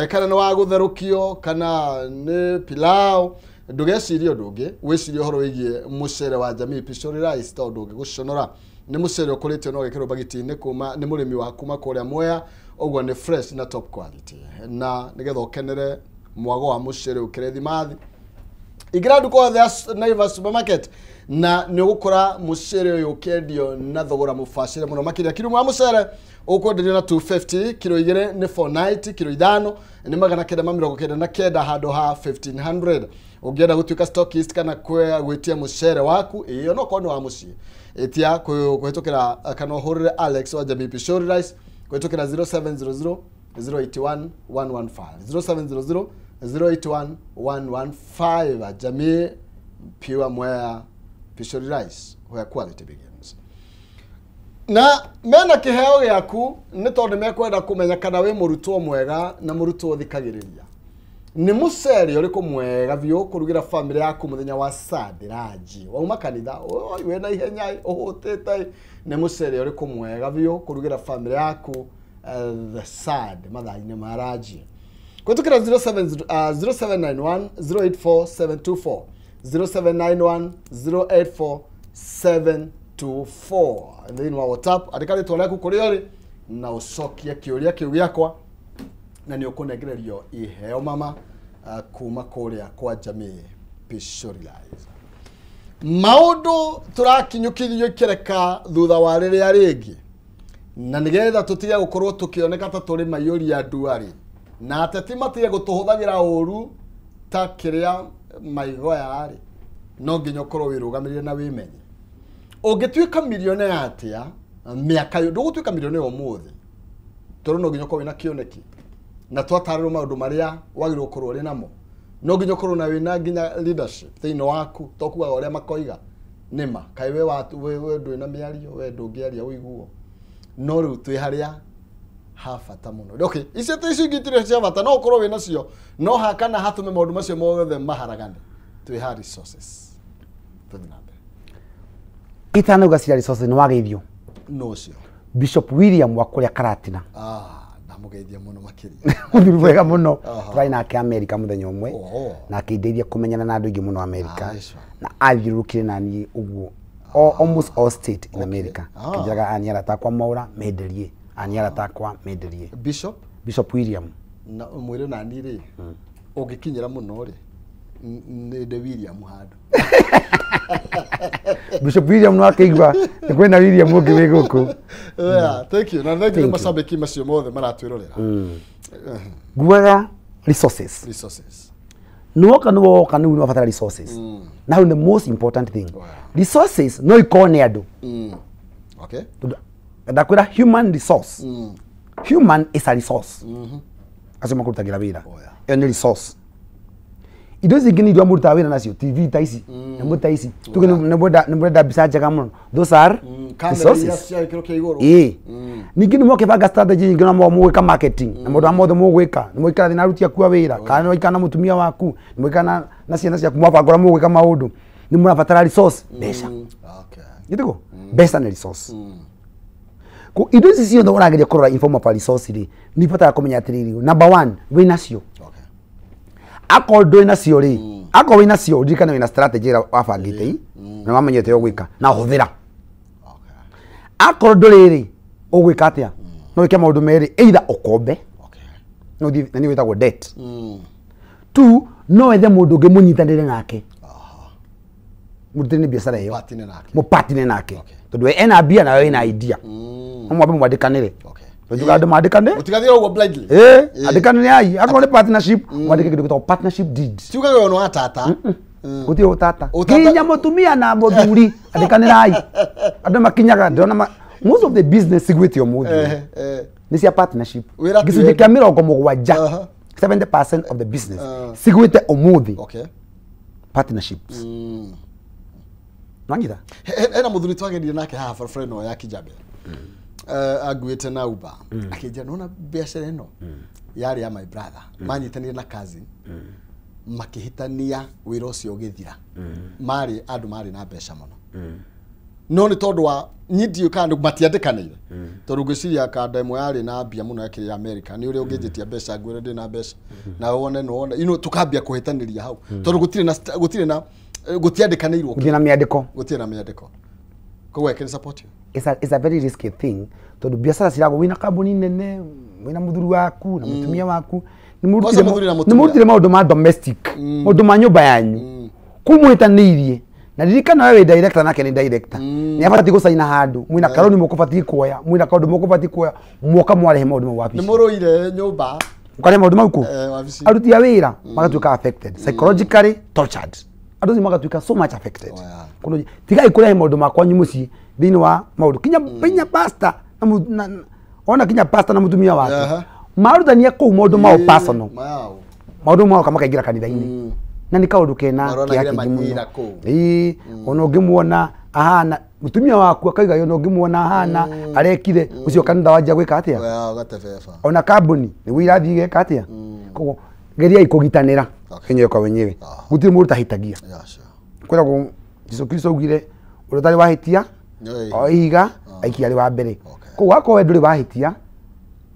kana nĩ wa gũtherũkio kana nĩ pilau ndũgecirie ũndũ ũngĩ wĩcirie ũhoro wĩgiĩ mũcere wa Jamii Pishori Rice tondũ ndũngĩgũconora. Nĩ mũcere ũkũrĩtio na ũgekĩrwo bagiti-inĩ kuma nĩ mũrĩmi wa kuma kũrĩa Mwea, ũguo nĩ fresh na top quality na nĩgetha ũkenere mwago wa mũcere ũkĩre thimathi. Ingĩra nduka yothe ya Naivas supermarket na nĩ ũgũkora mũcere ũyũ ũkĩendio na thogora mũbacĩre mũno makĩria. Kiro wa mũcere ũkwenderio na 250, kiro 2 nĩ 490, kiro 5 nĩ 999 handũ ha 1500. Ũngĩenda gũtuĩka stockist kana gwĩtia mũcere waku ĩyo no korwo nĩ wa mũciĩ ĩtia kũhĩtũkĩra kana ũhũrĩre Alex wa Jamii Pishori Rice kũhĩtũkĩra 0700 081 115 0700 081 115. Jamii Pure Mwea Pishori Rice where quality begins. Na mena kĩheo gĩaku nĩ tondũ mekwenda kũmenya kana wĩ mũrutwo mwega na mũrutwo ũthikagĩrĩria. Nĩ mũcere ũrĩkũ mwega biũ kũrugĩra family yaku mũthenya wa Sunday ranji wauma kanitha oi wĩna ihenya ũhũtĩte nĩ mũcere ũrĩkũ mwega biũ kũrugĩra family yaku the Sunday mathaa-inĩ ma ranji. Kũhĩtũkĩra 0791 084 724 0791 084 724 thĩinĩ wa WhatsApp andĩka rĩtwa rĩaku kũrĩa ũrĩ na ũcokie kĩũria kĩu gĩakwa na nĩ ũkũnengererio iheo mama kuma kũrĩa kwa Jamii Pishori Rice. Maũndũ tũrakinyũkithio ikereka thutha wa rĩrĩa rĩngĩ na nĩgetha tũtige gũkorwo tũkĩoneka ta tũrĩ maiyũria nduarĩ na ateti matige gũtũhũthagĩra ũru ta kĩrĩa maigoya rĩ no nginya ũkorwo wĩrũgamĩrĩire na wĩmenye. Ũngĩtuĩka millionaire atĩa mĩaka yo ndũgũtuĩka millionaire ũmũthĩ tondũ no nginya ũkorwo wĩna kĩoneki na twatarĩrwo maũndũ marĩa wagĩrĩirwo gũkorwo ũrĩ namo no nginya ũkorwo na wĩna nginya leadership thĩinĩ waku to kugaga ũrĩa makoiga nĩma kaĩ we we ndũrĩ na mĩario we ndũngĩaria ũiguo no rĩu twĩ harĩa ha bata mũno. Okay, icio icio ingĩ itirĩ cia bata no ũkorwo wĩna cio no hakana hatũme maũndũ macio mothe maharagane twĩ ha resources tũthiĩ na mbere. Itanauga cia resources nĩ wageithio no ũcio Bishop William wa kũrĩa Karatina. Ndamũgeithia mũno makĩria. Mũthuri mwega mũno. Tũrarĩ nake America mũthenya ũmwe na akĩndeithia kũmenyana na andũ aingĩ mũno America na athiũrũrũkire na niĩ ũguo almost all state in America. Kĩnjĩraga ani arata akwa Mwaura menderie, ani arata akwa menderie. Bishop William na mwĩre nani rĩ ũngĩkinyĩra mũno rĩ nĩ ndĩ William handũ. Bishop William no akĩigua nĩ kwĩna William ũngĩ wĩ gũkũ. Yeah, thank you. Na thank you macambĩki macio mothe maratwĩrorera. Nguaga resources. Resources. Nĩwoka nĩwoka nĩu nĩwabatara resources. Na hau the most important thing. Resources no ikorwo nĩ andũ. Okay. Ndakwĩra human resource. Human is a resource. Acio makũrutagĩra wĩra. Ĩyo nĩ resource. Indo ici ingĩ nĩ iria mũrutaga wĩra nacio TV ta ici nyamũ ta ici tuge nĩ mũrenda mbica njega mũno, those are resources. Ĩĩ ningĩ nĩ mwakĩbanga strategy nyingĩ na mũgwĩka marketing na maũndũ mothe mũgwĩka nĩ mũikara thĩ na aruti aku a wĩra kana nĩ waikara na mũtumia waku nĩ mũikara na ciana ciaku mwabanga ũrĩa mũgwĩka maũndũ nĩ mũrabatara resource mbeca. Gĩtĩko mbeca nĩ resource. Ko indo ici ciothe ũrageria kũrora in form of a resource rĩ nĩ ibataraga kũmenya atĩrĩrĩ, number one wĩnacio. Akorwo ndũrĩ nacio rĩ, akorwo wĩna cio ririkana wĩna strategy ĩrĩa wabangĩte na wamenyete ũgwĩka na hũthĩra. Akorwo ndũrĩ rĩ ũgwĩka atĩa? No wĩke maũndũ merĩ, either ũkombe no ũthiĩ na nĩ wĩtagwo debt. Two, no wethe mũndũ ũngĩ mũnyitanĩre nake mũrutĩre biacara ĩyo mũpatine nake tondũ we ena mbia nawe wĩna idea no mwambe mwandĩkanĩre. Njuga andũ mandĩkane mũtigathiĩ ũguo blindly. Andĩkanĩre ai akorwo nĩ partnership mwandĩke kĩndũ gĩtagwo partnership deed. Tiugaga ũyũ nĩ wa tata. Gũtirĩ ũtata nginya mũtumia na mũthuri andĩkanĩre ai andũ makinyaga ndĩrona most of the business igwĩte ũmũthĩ nĩ cia partnership. Gĩcunjĩ kĩa 70 70% of the business cigwĩte ũmũthĩ partnerships. Nwanyita hena mũthuri twagenire nake haha barabara ĩno ya Kijabe anguĩte na Uber akĩnjĩra nona biacara ĩno yarĩ ya my brother manyitanire na cousin makĩhĩtania wĩra ũcio ũgĩthira marĩ andũ marĩ na mbeca mũno no nĩ tondũ wa niĩ ndiũĩ kana matiandĩkanĩire tondũ ngwĩciria kanda ĩmwe yarĩ na mbia mũno yakĩrĩ ya America nĩ ũrĩa ũngĩnjĩtia mbeca ngwĩre ndĩ na mbeca nawe wone no wone you know tukambia kũhĩtanĩria hau tondũ gũtirĩ na gũtiandĩkanĩirwo gũtirĩ na mĩandĩko koguo I can support you. It's a very risky thing tondũ biacara ciragwo wĩna kambuni nene wĩna mũthuri waku na mũtumia waku nĩ mũrutire maũndũ ma domestic maũndũ ma nyũmba yanyu kũu mũhĩtanĩirie na ririkana we wĩ director nake nĩ director nĩ abatiĩ gũcaina handũ mwĩna karoni mũkũbatiĩ kuoya mwĩna kaũndũ mũkũbatiĩ kuoya mwoka mwarehe maũndũ mau wabici nĩ mũrũire nyũmba mũkarehe maũndũ mau kũ aruti a wĩra magatuĩka affected psychologically tortured andũ acio magatuĩka so much affected. Tigai kũrehe maũndũ ma kwanyu mũciĩ thĩinĩ wa maũndũ kinya pastor na ona kinya pastor na mũtumia wake marutania kũu maũndũ mao personal maũndũ mao makaingĩra kanitha-inĩ na nĩ kaũndũ kena kĩa kĩingĩ mũno. Ĩĩ ona ũngĩmuona ahana mũtumia waku akaiga ona ũngĩmuona ahana arekire ũcio kanitha wanjia gwĩka atĩa ona kambuni nĩguo irathiĩ igeka atĩa. Koguo geriai kũgitanĩra wenyewe kwa wenyewe gũtirĩ mũndũ ũtahĩtagia. Kwĩragwo Jesũ Kristo augire ũrĩa ũtarĩ wahĩtia o ihiga aikia arĩ wa mbere. Koguo akorwo we ndũrĩ wahĩtia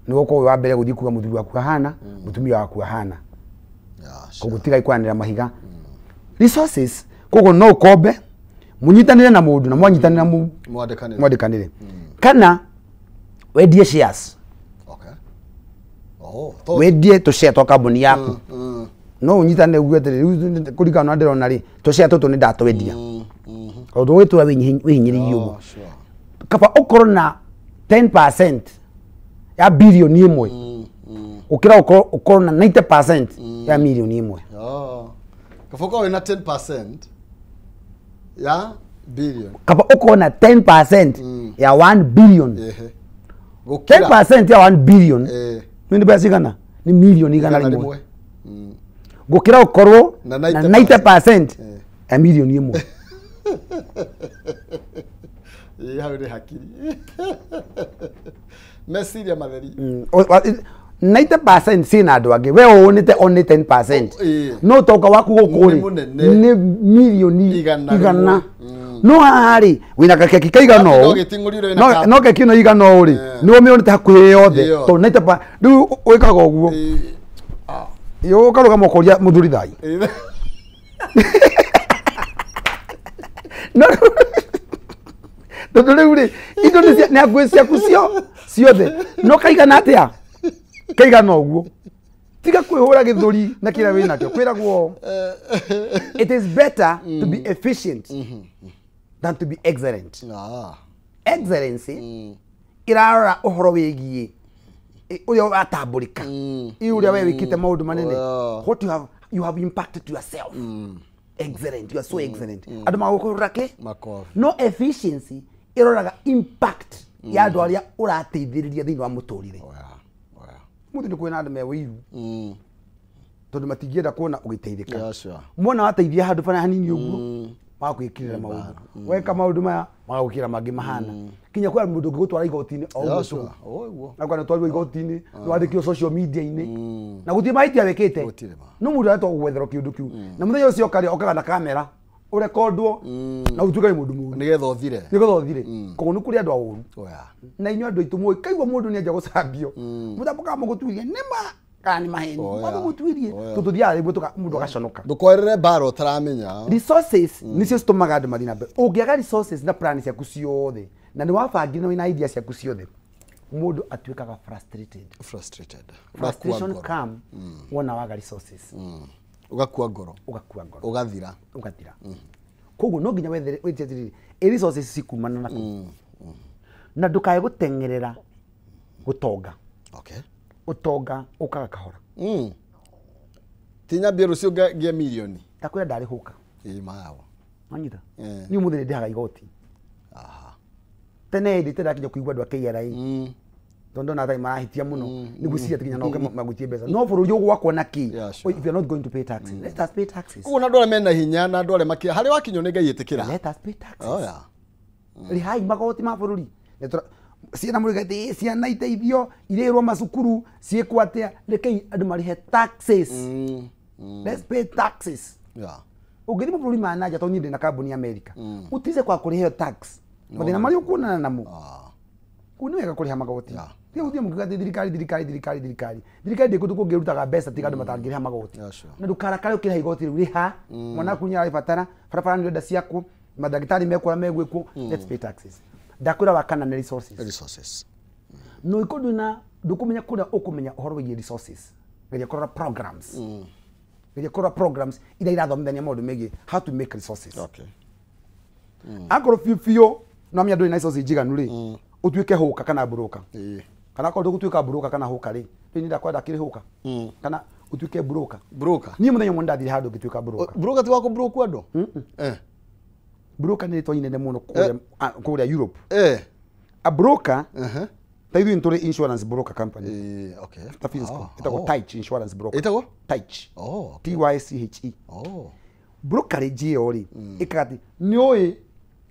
nĩ ũgũkorwo wĩ wa mbere gũthiĩ kuga mũthuri waku ahana mũtumia waku ahana. Koguo tigai kwaranĩra mahiga. Resources koguo no ũkombe mũnyitanĩre na mũndũ na mwanyitanĩra mwandĩkanĩre kana wendie shares. Wendie tũshare twa kambuni yaku no ũnyitane uge atĩrĩ rĩu kũringana na ndĩrona rĩ tũshare tũtũ nĩ ndatwendia tondũ ũgĩtũra wĩhinyĩrĩirie ũguo kaba ũkorwo na 10% ya bilioni ĩmwe ũkĩra ũkorwo na 90% ya milioni ĩmwe. Kaba ũkorwo wĩna 10% ya Billion. Kaba ukorwo na 10% ya 1 billion. 10% ya 1 billion. Nĩ mbeca cigana? Nĩ milioni 100. Gũkĩra ũkorwo na 90% ya milioni 1. Hau nĩ hakiri. Meciria matheri. 90% ciĩna andũ angĩ we ũnĩte only 10%. No ũtonga waku gũkũ rĩ nĩ milioni 100. No haha rĩ wĩna gakeki kaigana ũũ, no keki ĩno igana ũũ rĩ nĩ ũmĩonete hakuhĩ yothe tondũ 90% rĩu wĩkaga ũguo ũkarũgama ũkoria mũthuri thai. No tondũ rĩu rĩ indo nĩ hakuhĩ ciaku ciothe no kaigana atĩa? Kaigana ũguo. Tiga kwĩhũra gĩthũri na kĩrĩa wĩnakĩo kwĩragwo it is better to be efficient than to be excellent. Excellency ĩrarora ũhoro wĩgiĩ ũrĩa ũratambũrĩka, ũrĩa we wĩkĩte maũndũ manene. What you have, you have impacted yourself. Excellent, you are so excellent. Andũ magũkũhũra kĩ? No efficiency ĩroraga impact ya andũ arĩa ũrateithĩrĩria thĩinĩ wa mũtũrĩre. Mũthĩ nĩ kwĩna andũ me wĩiru tondũ matingĩenda kuona ũgĩteithĩka. Mwana wateithia handũ bana hanini ũguo magagwĩkĩrĩra maũndũ, weka maũndũ maya magagwĩkĩra mangĩ mahana kinya kwĩ mũndũ ũngĩgũtwara igoti-inĩ o ũguo na twarirwo igoti-inĩ nĩwandĩkirwo social media-inĩ na gũtirĩ mahĩtia wĩkĩte, no mũndũ aretwo gwetherwo kĩũndũ kĩu na mũthenya ũcio okarĩa okaga na kamera ũrekondwo na ũtuĩke nĩ mũndũ mũũru nĩgetha ũthire, nĩgetha ũthire. Koguo nĩ kũrĩ andũ aũru na inyuĩ andũ aitũ mũĩ kaigua mũndũ nĩ anjia gũcambio mũtambo mũgũtuirie nĩ ma kana nĩ maheni mũgũtuirie tũthiaga rĩmwe mũndũ agaconoka. Ndũkoerere mbara ũtaramenya. Resources nĩcio citũmaga andũ mathiĩ na mbere. Ũngĩaga resources na plan ciaku ciothe na nĩ wabangire na wĩna idea ciaku ciothe, mũndũ atuĩkaga frustrated. Frustration come wona waga resources. Ũgakua ngoro. Ũgakua ngoro. Ũgathira. Ũgathira. Koguo no nginya wethere wĩtie atĩrĩrĩ, ĩ resources cikumana na kũ? Na ndũkae gũteng'erera gũtonga. Okay. Ũtonga ũkaga kahora. Ti nyambie rũciũ ngĩe milioni. Ndakwĩra ndarĩ hũka. Ĩ mawa. Wanyita? Niĩ ũmũthĩ nĩ ndĩhaga igoti. Tene hĩndĩ ĩtarakinya kũigua andũ a KRA. Tondũ ndona thaa marahitia mũno nĩ gwĩciria nginya no magwĩtie mbeca. No bũrũri ũgwakwo na kĩ? If you are not going to pay taxes, let us pay taxes. Koguo na andũ arĩa mena hinya na andũ arĩa makĩa harĩa wakinywo nĩ Ngai ĩtĩkĩra. Let us pay taxes. Rĩhai magoti ma bũrũri. Ciana mũrĩ ciana iteithio irĩrwo macukuru ciĩkwo atĩa, rekei andũ marĩhe taxes. Let's pay taxes. Ũngĩthiĩ mabũrũri ma nanja tondũ niĩ ndĩ na kambuni America, ũtice kwa kũrĩha tax mathĩna marĩa ũkuonana namo kũu nĩ wega kũrĩha magoti. Tiga gũthiĩ mũkiuga atĩ thirikari thirikari thirikari thirikari thirikari ndĩ kũndũ kũngĩ ĩrutaga mbeca tiga andũ matangĩrĩha magoti. Na ndũkarakare ũkĩrĩha igoti rĩu, rĩha mwana waku nĩ arĩbatara, barabara nĩ ũrenda ciakwo, mandagĩtarĩ mekũra megwĩkwo. Let's pay taxes. Ndakwĩra wa kana nĩ resources. Resources. No ĩkorwo ndwĩna ndũkũmenya kũrĩa ũkũmenya ũhoro wĩgiĩ resources, geria kũrora programs. Geria kũrora programs iria irathomithania maũndũ megiĩ how to make resources. Okay. Akorwo biũ biũ no amenya ndũrĩ na resources njiganu rĩ, ũtuĩke hũka kana broker. Kana akorwo ndũgũtuĩka broker kana hũka rĩ, rĩu niĩ ndakwenda kĩrĩ hũka kana ũtuĩke broker. Broker. Niĩ mũthenya ũmwe nĩndathire handũ ngĩtuĩka broker. Broker ti wa kũbroke andũ? Broker nĩ rĩtwa inene mũno kũrĩa Europe. A broker ta ithuĩ nĩ tũrĩ insurance broker company. Okay. Ta physical. Ĩtagwo Tyche Insurance Broker. Ĩtagwo? Tyche. T-Y-C-H-E. Brokerage ĩyo rĩ, ĩkaga atĩ nĩ ũĩ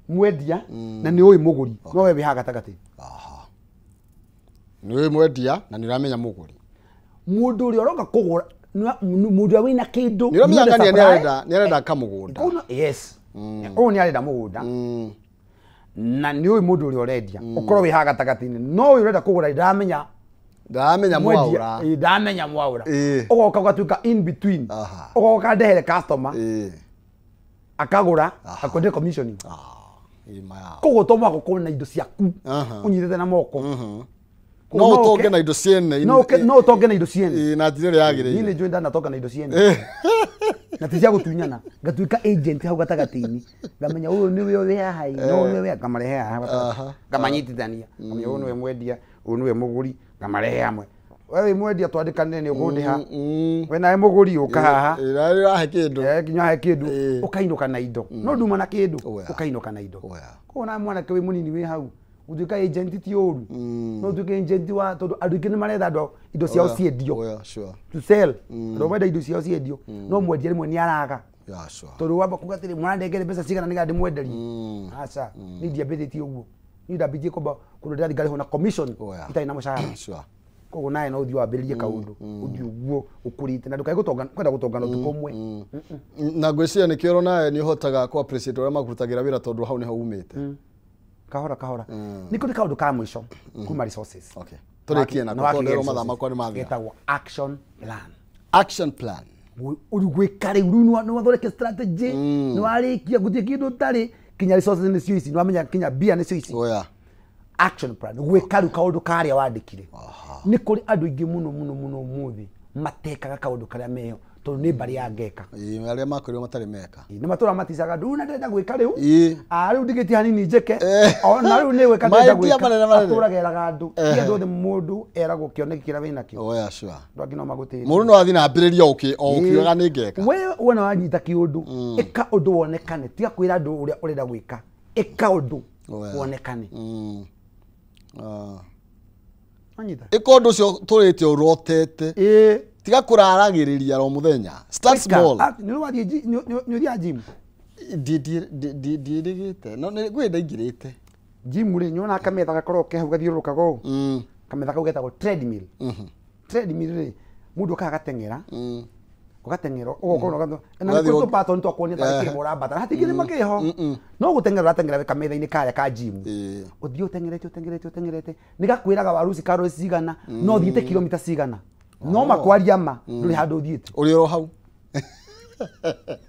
mwendia na nĩ ũĩ mũgũri, no we wĩ haha gatagatĩ. Nĩ ũĩ mwendia na nĩ ũramenya mũgũri. Mũndũ ũrĩa ũroka kũgũra, mũndũ ũrĩa wĩna kĩndũ, nĩ ũramenya nĩ arenda kamũgũnda. Yes. Ũyũ nĩ arenda mũgũnda na nĩ ũĩ mũndũ ũrĩa ũrendia, ũkorwo wĩ haha gatagatĩ-inĩ, no ũyũ ũrenda kũgũra ndaramenya mwaũra. Ndaramenya mwaũra. Ũgoka ũgatuĩka in between. Ũgoka ndehere customer akagũra akwendia commission. Koguo to mũhaka ũkorwo na indo ciaku ũnyitĩte na moko. No ũtonge na indo ciene. No ũtonge na indo ciene. Na njĩra ĩrĩa yagĩrĩire. Niĩ nĩ njũĩ ndanatonga na indo ciene. Na ti cia gũtunyana, ngatuĩka agent hau gatagatĩ-inĩ, ngamenya ũyũ nĩwe ũrĩ haha, no ũyũ nĩwe, ngamarehe haha gatagatĩ, ngamanyitithania, ngamenya ũyũ nĩwe mwendia, ũyũ nĩwe mũgũri, ngamarehe hamwe. Wewe mwendia twandĩkanĩre nĩ ũkũndĩha. We nawe mũgũri ũka haha. Ĩrahe kĩndũ. Nginya he kĩndũ ũkainũka na indo. No nduma na kĩndũ ũkainũka na indo. Koguo na mwanake wĩ mũnini wĩ hau gũtuĩka agent ti ũru. No ũtuĩke agent wa tondũ andũ aingĩ nĩ maretha andũ indo ciao ciendio. To sell. Andũ menda indo ciao ciendio. No mwendia rĩmwe nĩ araga. Tondũ wamba kuga atĩrĩ mũrandengere mbeca cigana nĩgetha ndĩmwenderie. Aca, niĩ ndiambĩrĩtie ũguo. Niĩ ndambĩtie kwamba kũndũ ndĩrathiĩ ngarĩhwo na commission itarĩ na mũcara. Koguo nawe no ũthiĩ wambĩrĩrie kaũndũ ũthiĩ ũguo ũkũrĩte na ndũkae kwenda gũtongana ũtukũ ũmwe. Na ngwĩciria nĩkĩo oro nawe nĩ ũhotaga kũ appreciate ũrĩa makurutagĩra wĩra tondũ hau nĩho umĩte. Kahora kahora. Nĩ kũrĩ kaũndũ ka mũico kuma resources. Okay. Tũrĩkie nako tondũ rĩu mathaa makwa nĩ mathira. Getagwo action plan. Action plan. Ũgwĩka rĩu rĩu nĩ wathondeke strategy nĩ warĩkia gũtirĩ kĩndũ ũtarĩ kinya resources nĩcio ici nĩ wamenya kinya mbia nĩcio ici. Action plan gwĩka rĩu kaũndũ karĩa wandĩkire. Nĩ kũrĩ andũ aingĩ mũno mũno mũno ũmũthĩ matekaga kaũndũ karĩa meho tondũ nĩ mbarĩ ya ngeka. Arĩa makorirwo matarĩ meka. Nĩ matũra maticaga ndũ na ndĩrenda gwĩka rĩu. Rĩu ndigĩtie hanini njĩke. Ona rĩu nĩ gwĩka ndĩrenda gwĩka. Atũraga andũ. Ti andũ othe mũndũ eragwo kĩoneki kĩrĩa wĩnakĩo. Andũ angĩ no magũtĩrie. Mũndũ no athiĩ na ambĩrĩrie o ũkiugaga nĩ ngeka. We wona wanyita kĩũndũ ĩka ũndũ wonekane tiga kwĩra andũ ũrĩa ũrenda gwĩka. Ĩka ũndũ wonekane. Ĩka ũndũ ũcio tũrĩte ũrotete. Tiga kũraragĩrĩria ro mũthenya. Start small. Nĩ ũthiaga gym? Ndiĩrĩgĩte. No nĩ gwĩ ndaingĩrĩte. Gym rĩ nyonaga kametha gakoragwo ke hau gathiũrũrũkaga ũũ. Kametha kau getagwo treadmill. Treadmill rĩ mũndũ okaga agateng'era. Ũgateng'era ũgokorwo na nĩ kũrĩ tũpatoni twa kuonia tarĩ kĩrĩma ũrambata na hatirĩ kĩrĩma kĩho. No gũteng'era ũrateng'era wĩ kametha-inĩ karĩa ka gym. Ũthiĩ ũteng'erete ũteng'erete ũteng'erete nĩ gakwĩraga waruci calories cigana no ũthiĩte kilomita cigana. No makwaria ma ndũrĩ handũ ũthiĩte. Ũrĩ oro hau.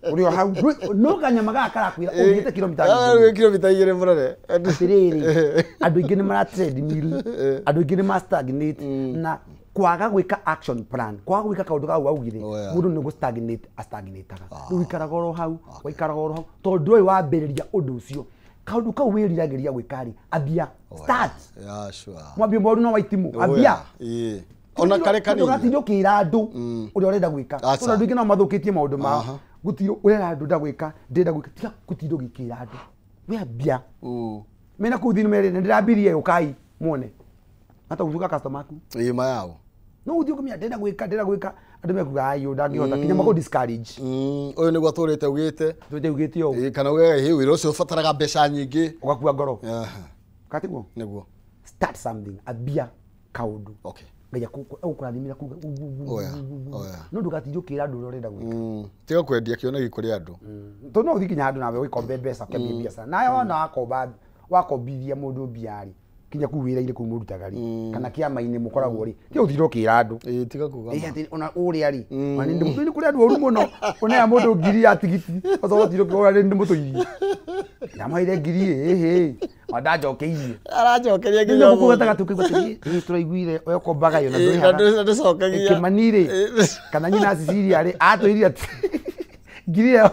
Ũrĩ o hau. No kanyama gaka karakwĩra ũthiĩte kilomita igĩrĩ. Kilomita igĩrĩ mũrore. Atĩrĩrĩ andũ aingĩ nĩ mara treadmill, andũ aingĩ nĩ ma stagnate na kwaga gwĩka action plan kwaga gwĩka kaũndũ kau waugire mũndũ nĩ gũ stagnate astagnataga. Rĩu ũikaraga oro hau waikaraga oro hau tondũ ndũĩ wambĩrĩria ũndũ ũcio. Kaũndũ kau wĩriragĩria gwĩka rĩ ambia start. Mwambio moru no waitimũ ambia. Ona kare kanini. Ndũgatinda ũkĩra andũ ũrĩa ũrenda gwĩka. Tondũ andũ aingĩ no mathũkĩtie maũndũ mao. Gũtirĩ ũrera andũ ndagwĩka ndĩrenda gwĩka tiga gũtinda ũgĩkĩra andũ. We ambia. Mena kũu thĩinĩ merĩ ndĩrambirie ũkai muone. Hata gũtuĩka customer aku. Ma yao. No ũthiĩ ũkamenya ndĩrenda gwĩka ndĩrenda gwĩka andũ mekuga ayo ndangĩhota kinya makũ discourage. Ũyũ nĩguo atũrĩte ugĩte. Tũrĩte ugĩte ũũ. Kana ugaga hĩ wĩra ũcio ũbataraga mbeca nyingĩ. Ũgakua ngoro. Katiguo? Nĩguo. Start something ambia kaũndũ. Okay. Ngai agũkũrathimĩra kuga no ndũgatinda ũkĩra andũ ũrĩa ũrenda gwĩka. Tiga kwendia kĩoneki kũrĩ andũ. Tondũ no ũthiĩ kinya handũ nawe ũgĩkombe mbeca ũkĩambia biacara. Nawe wona wakomba wakombithia mũndũ mbia rĩ kinya kũu wĩra-inĩ kũu mũrutaga rĩ kana kĩama-inĩ mũkoragwo rĩ tiga gũtinda ũkĩra andũ. Tiga kuga. Atĩ ona ũrĩa rĩ ona nĩ kũrĩ andũ oru mũno ũnea mũndũ ngiri ya tigiti ũcoke ũtinde ũkĩũra nĩ ndĩmũtũirie. Ndamũheire ngiri ĩhĩ ona ndanjokeirie. Aranjokeria nginya ũmũthĩ. Gatagatĩ ũkaigua atĩrĩ tũraiguire we ũkombaga yo na ndũrĩhaga. Ndũcokagia. Kĩmani rĩ kana nyina Cecilia rĩ atwĩrire atĩ ngiri ĩyo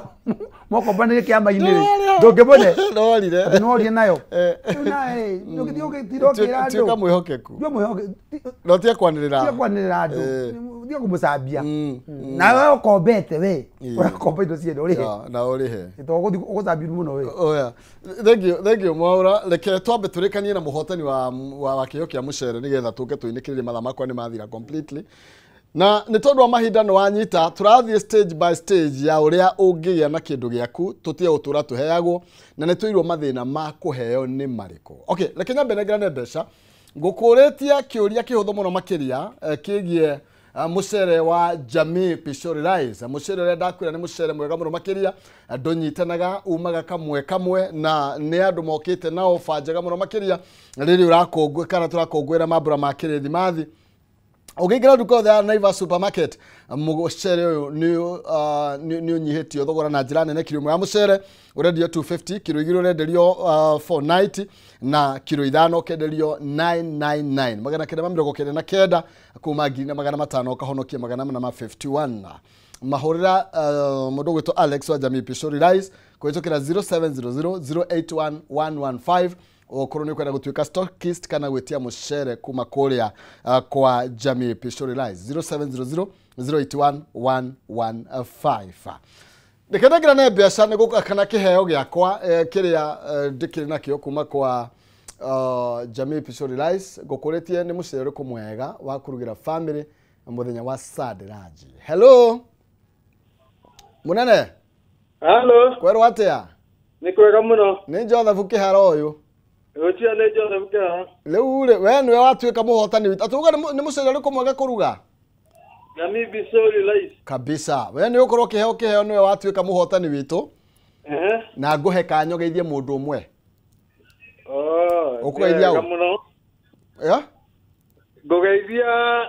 mwakombanĩire kĩama-inĩ rĩ ndũngĩmũne. Nĩworire. Atĩ nĩworire nayo. Rĩu nawe rĩ ndũngĩthiĩ ũgĩtinda ũkĩra andũ. Tuĩka mwĩhokeku. Tuĩka mwĩhokeku. No tiga kwanĩrĩra. Tiga kwanĩrĩra andũ. Tiga kũmũcambia. Nawe ũkombete we. Ũrakomba indo ciene ũrĩhe. Na ũrĩhe. Tondũ ũgũthiĩ ũgũcambio mũno we. Thank you Mwaura. Reke twambe tũrĩkanie na mũhotani wa kĩheo kĩa mũcere nĩgetha tũke tũinĩkĩrĩrie mathaa makwa nĩ mathira completely. Na nĩ tondũ wa mahinda nĩ wanyita tũrathiĩ stage by stage ya ũrĩa ũngĩgĩa na kĩndũ gĩaku tũtige gũtũra tũheagwo na nĩ tũirwo mathĩna ma kũheo nĩ marĩkũ. Okay, reke nyambe nengerane mbeca ngũkũrĩtie kĩũria kĩhũthũ mũno makĩria kĩgiĩ mũcere wa Jamii Pishori Rice. Mũcere ũrĩa ndakwĩra nĩ mũcere mwega mũno makĩria ndũnyitanaga umaga kamwe kamwe na nĩ andũ mokĩte na ofa njega mũno makĩria rĩrĩa ũrakũngũĩra kana tũrakũngũĩra mambura ma kĩrĩthimathi. Ũngĩingĩra nduka yothe ya Naivas Supermarket mũcere ũyũ nĩ ũnyihĩtio thogora na njĩra nene. Kiro ĩmwe ya mũcere ũrendio 250, kiro igĩrĩ ũrenderio 490 na kiro ithano ũkenderio 999 999 kuma 1500 ũkahonokia 451. Mahũrĩra mũndũ ũgwĩtwo Alex wa Jamii Pishori Rice kũhĩtũkĩra 0700 081 115 Okorwo nĩ ũkwenda gũtuĩka stockist kana gwĩtia mũcere kuma kũrĩa kwa Jamii Pishori Rice 0700 081 115. Ndĩkenagĩra na mbeca nĩ gũka kana kĩheo gĩakwa kĩrĩa ndĩkĩrĩ nakĩo kuma kwa Jamii Pishori Rice. Ngũkũrĩtie nĩ mũcere ũrĩkũ mwega wa kũrugĩra family mũthenya wa Sunday lunch. Hello munene. Hello. Kwerwo atĩa? Nĩ kwega mũno. Nĩ Joseph Kĩhara ũyũ. Ũcio nĩ Joseph Kĩhara. Rĩu rĩ, we nĩwe watuĩka mũhotani witũ. Atauga nĩ mũcere ũrĩkũ mwega kũruga? Jamii Pishori Rice. Kabisa. We nĩ ũkorwo kĩheo nĩwe watuĩka mũhotani witũ. Na ngũhe kanya ũgeithie mũndũ ũmwe. Oh. Ũkũgeithia ũ? Yeah? Ngũgeithia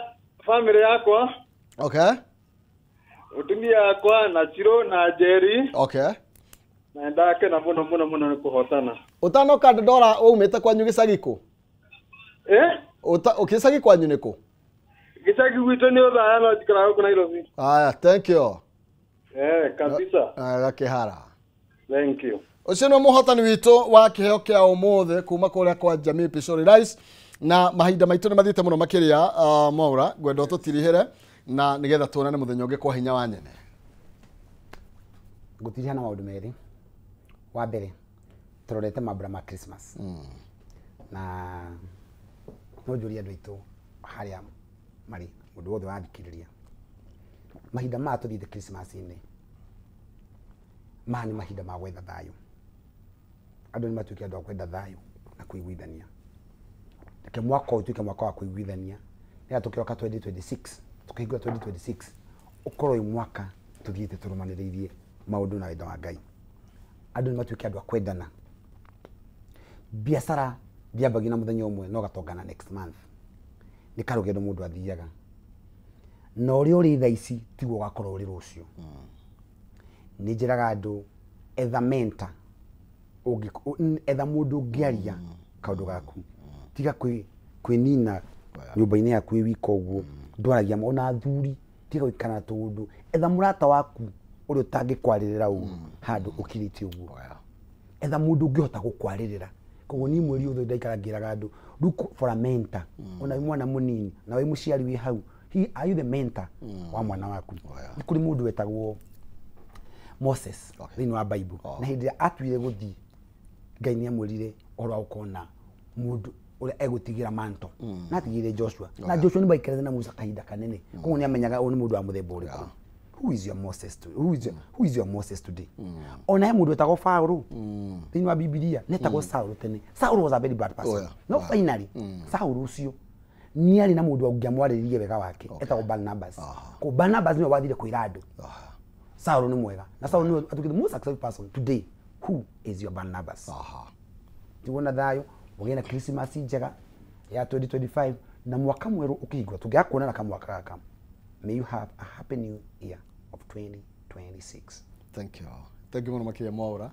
family yakwa. Okay. Utumia yakwa na Chiro na Jerry. Okay. Na ndakena mũno mũno mũno nĩ kũhotana. Ũtanoka ndora waumĩte kwanyu gĩcagi kũ? Gĩcagi kwanyu nĩ kũ? Gĩcagi gwitũ nĩ Othaya no njikaraga gũkũ Nairobi. Aya, thank you. Kabisa. Gakĩhara. Thank you. Ũcio nĩ mũhotani witũ wa kĩheo kĩa ũmũthĩ kuma kũrĩa kwa Jamii Pishori Rice. Na mahinda maitũ nĩ mathiĩte mũno makĩria Mwaura, ngwenda ũtũtirihĩre na nĩgetha tuonane mũthenya ũngĩ kwa hinya wa nyene. Ngũtiriha na maũndũ merĩ. Wa mbere, tũrorete mambura ma Christmas. Na no njũrie andũ aitũ harĩa marĩ, mũndũ wothe wathikĩrĩria. Mahinda maya tũthiĩte Christmas-inĩ, maya nĩ mahinda ma gwetha thayũ. Andũ nĩ matuĩke andũ a kwenda thayũ na kũiguithania. Reke mwaka ũyũ ũtuĩke mwaka wa kũiguithania, nĩgetha tũkĩroka 2026, tũkĩhingũra 2026, ũkorwo wĩ mwaka tũthiĩte tũrũmanĩrĩirie maũndũ na wendo wa Ngai. Andũ nĩ matuĩke andũ a kwendana. Biacara ndĩambagia na mũthenya ũmwe no gatongana next month. Nĩ karũgendo mũndũ athiaga. Na ũrĩa ũrĩ thaa ici tiguo ũgakorwo ũrĩ rũciũ. Nĩ njĩraga andũ etha mentor, etha mũndũ ũngĩaria kaũndũ gaku. Tiga kwĩnina nyũmba-inĩ yaku wĩ wika ũguo, ndwaragia ona athuri, tiga gũikara na tũũndũ. Etha mũrata waku ũrĩa ũtangĩkwarĩrĩra ũguo handũ ũkirĩte ũguo. Etha mũndũ ũngĩhota gũkwarĩrĩra. Koguo niĩ mweri ũyũ ndaikara ngĩraga andũ, look for a mentor. Ona wĩ mwana mũnini na wĩ mũciari wĩ hau, are you the mentor wa mwana waku? Nĩ kũrĩ mũndũ wetagwo Moses thĩinĩ wa Bible. Na hĩndĩ ĩrĩa atuire gũthiĩ, Ngai nĩ amwĩrire ũhoro wa gũkorwo na mũndũ ũrĩa egũtigĩra manto. Na atigĩire Joshua. Na Joshua nĩ maikarĩte na Musa kahinda kanene. Koguo nĩ amenyaga ũyũ nĩ mũndũ wa mũthemba ũrĩkũ. Who is your Moses today? Who is your Moses today? Ona he mũndũ wetagwo Paul thĩinĩ wa Bibilia, nĩetagwo Saul tene. Saul was a very bad person. No finally, Saul ũcio nĩ arĩ na mũndũ ũngĩamwarĩrĩrie wega wake, etagwo Barnabas. Ko Barnabas nĩwe wathire kwĩra andũ Saul nĩ mwega. Na Saul nĩwe atuĩkĩte the most successful person today. Who is your Barnabas? Tuona thayũ, ũgĩe na Christmas njega ya 2025 na mwaka mwerũ ũkĩhingũra tũngĩaga kuonana kamwaka gaka. May you have a happy new year of 2026. Thank you. Thank you mũno makĩria Mwaura.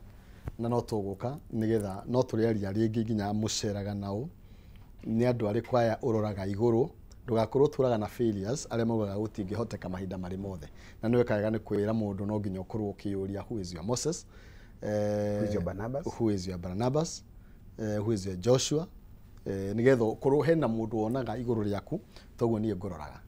Na no tũgũka nĩgetha no tũrĩaria rĩngĩ nginya mũceraga nao. Nĩ andũ arĩkũ aya ũroraga igũrũ, ndũgakorwo ũtũraga na failures arĩa maugaga gũtingĩhoteka mahinda marĩ mothe. Na nĩ wega nĩ kwĩra mũndũ no nginya ũkorwo ũkĩyũria who is your Moses? Who is your Barnabas? Who is your Barnabas? Who is your Joshua? Nĩgetha ũkorwo hena mũndũ wonaga igũrũ rĩaku, toguo niĩ ngũroraga.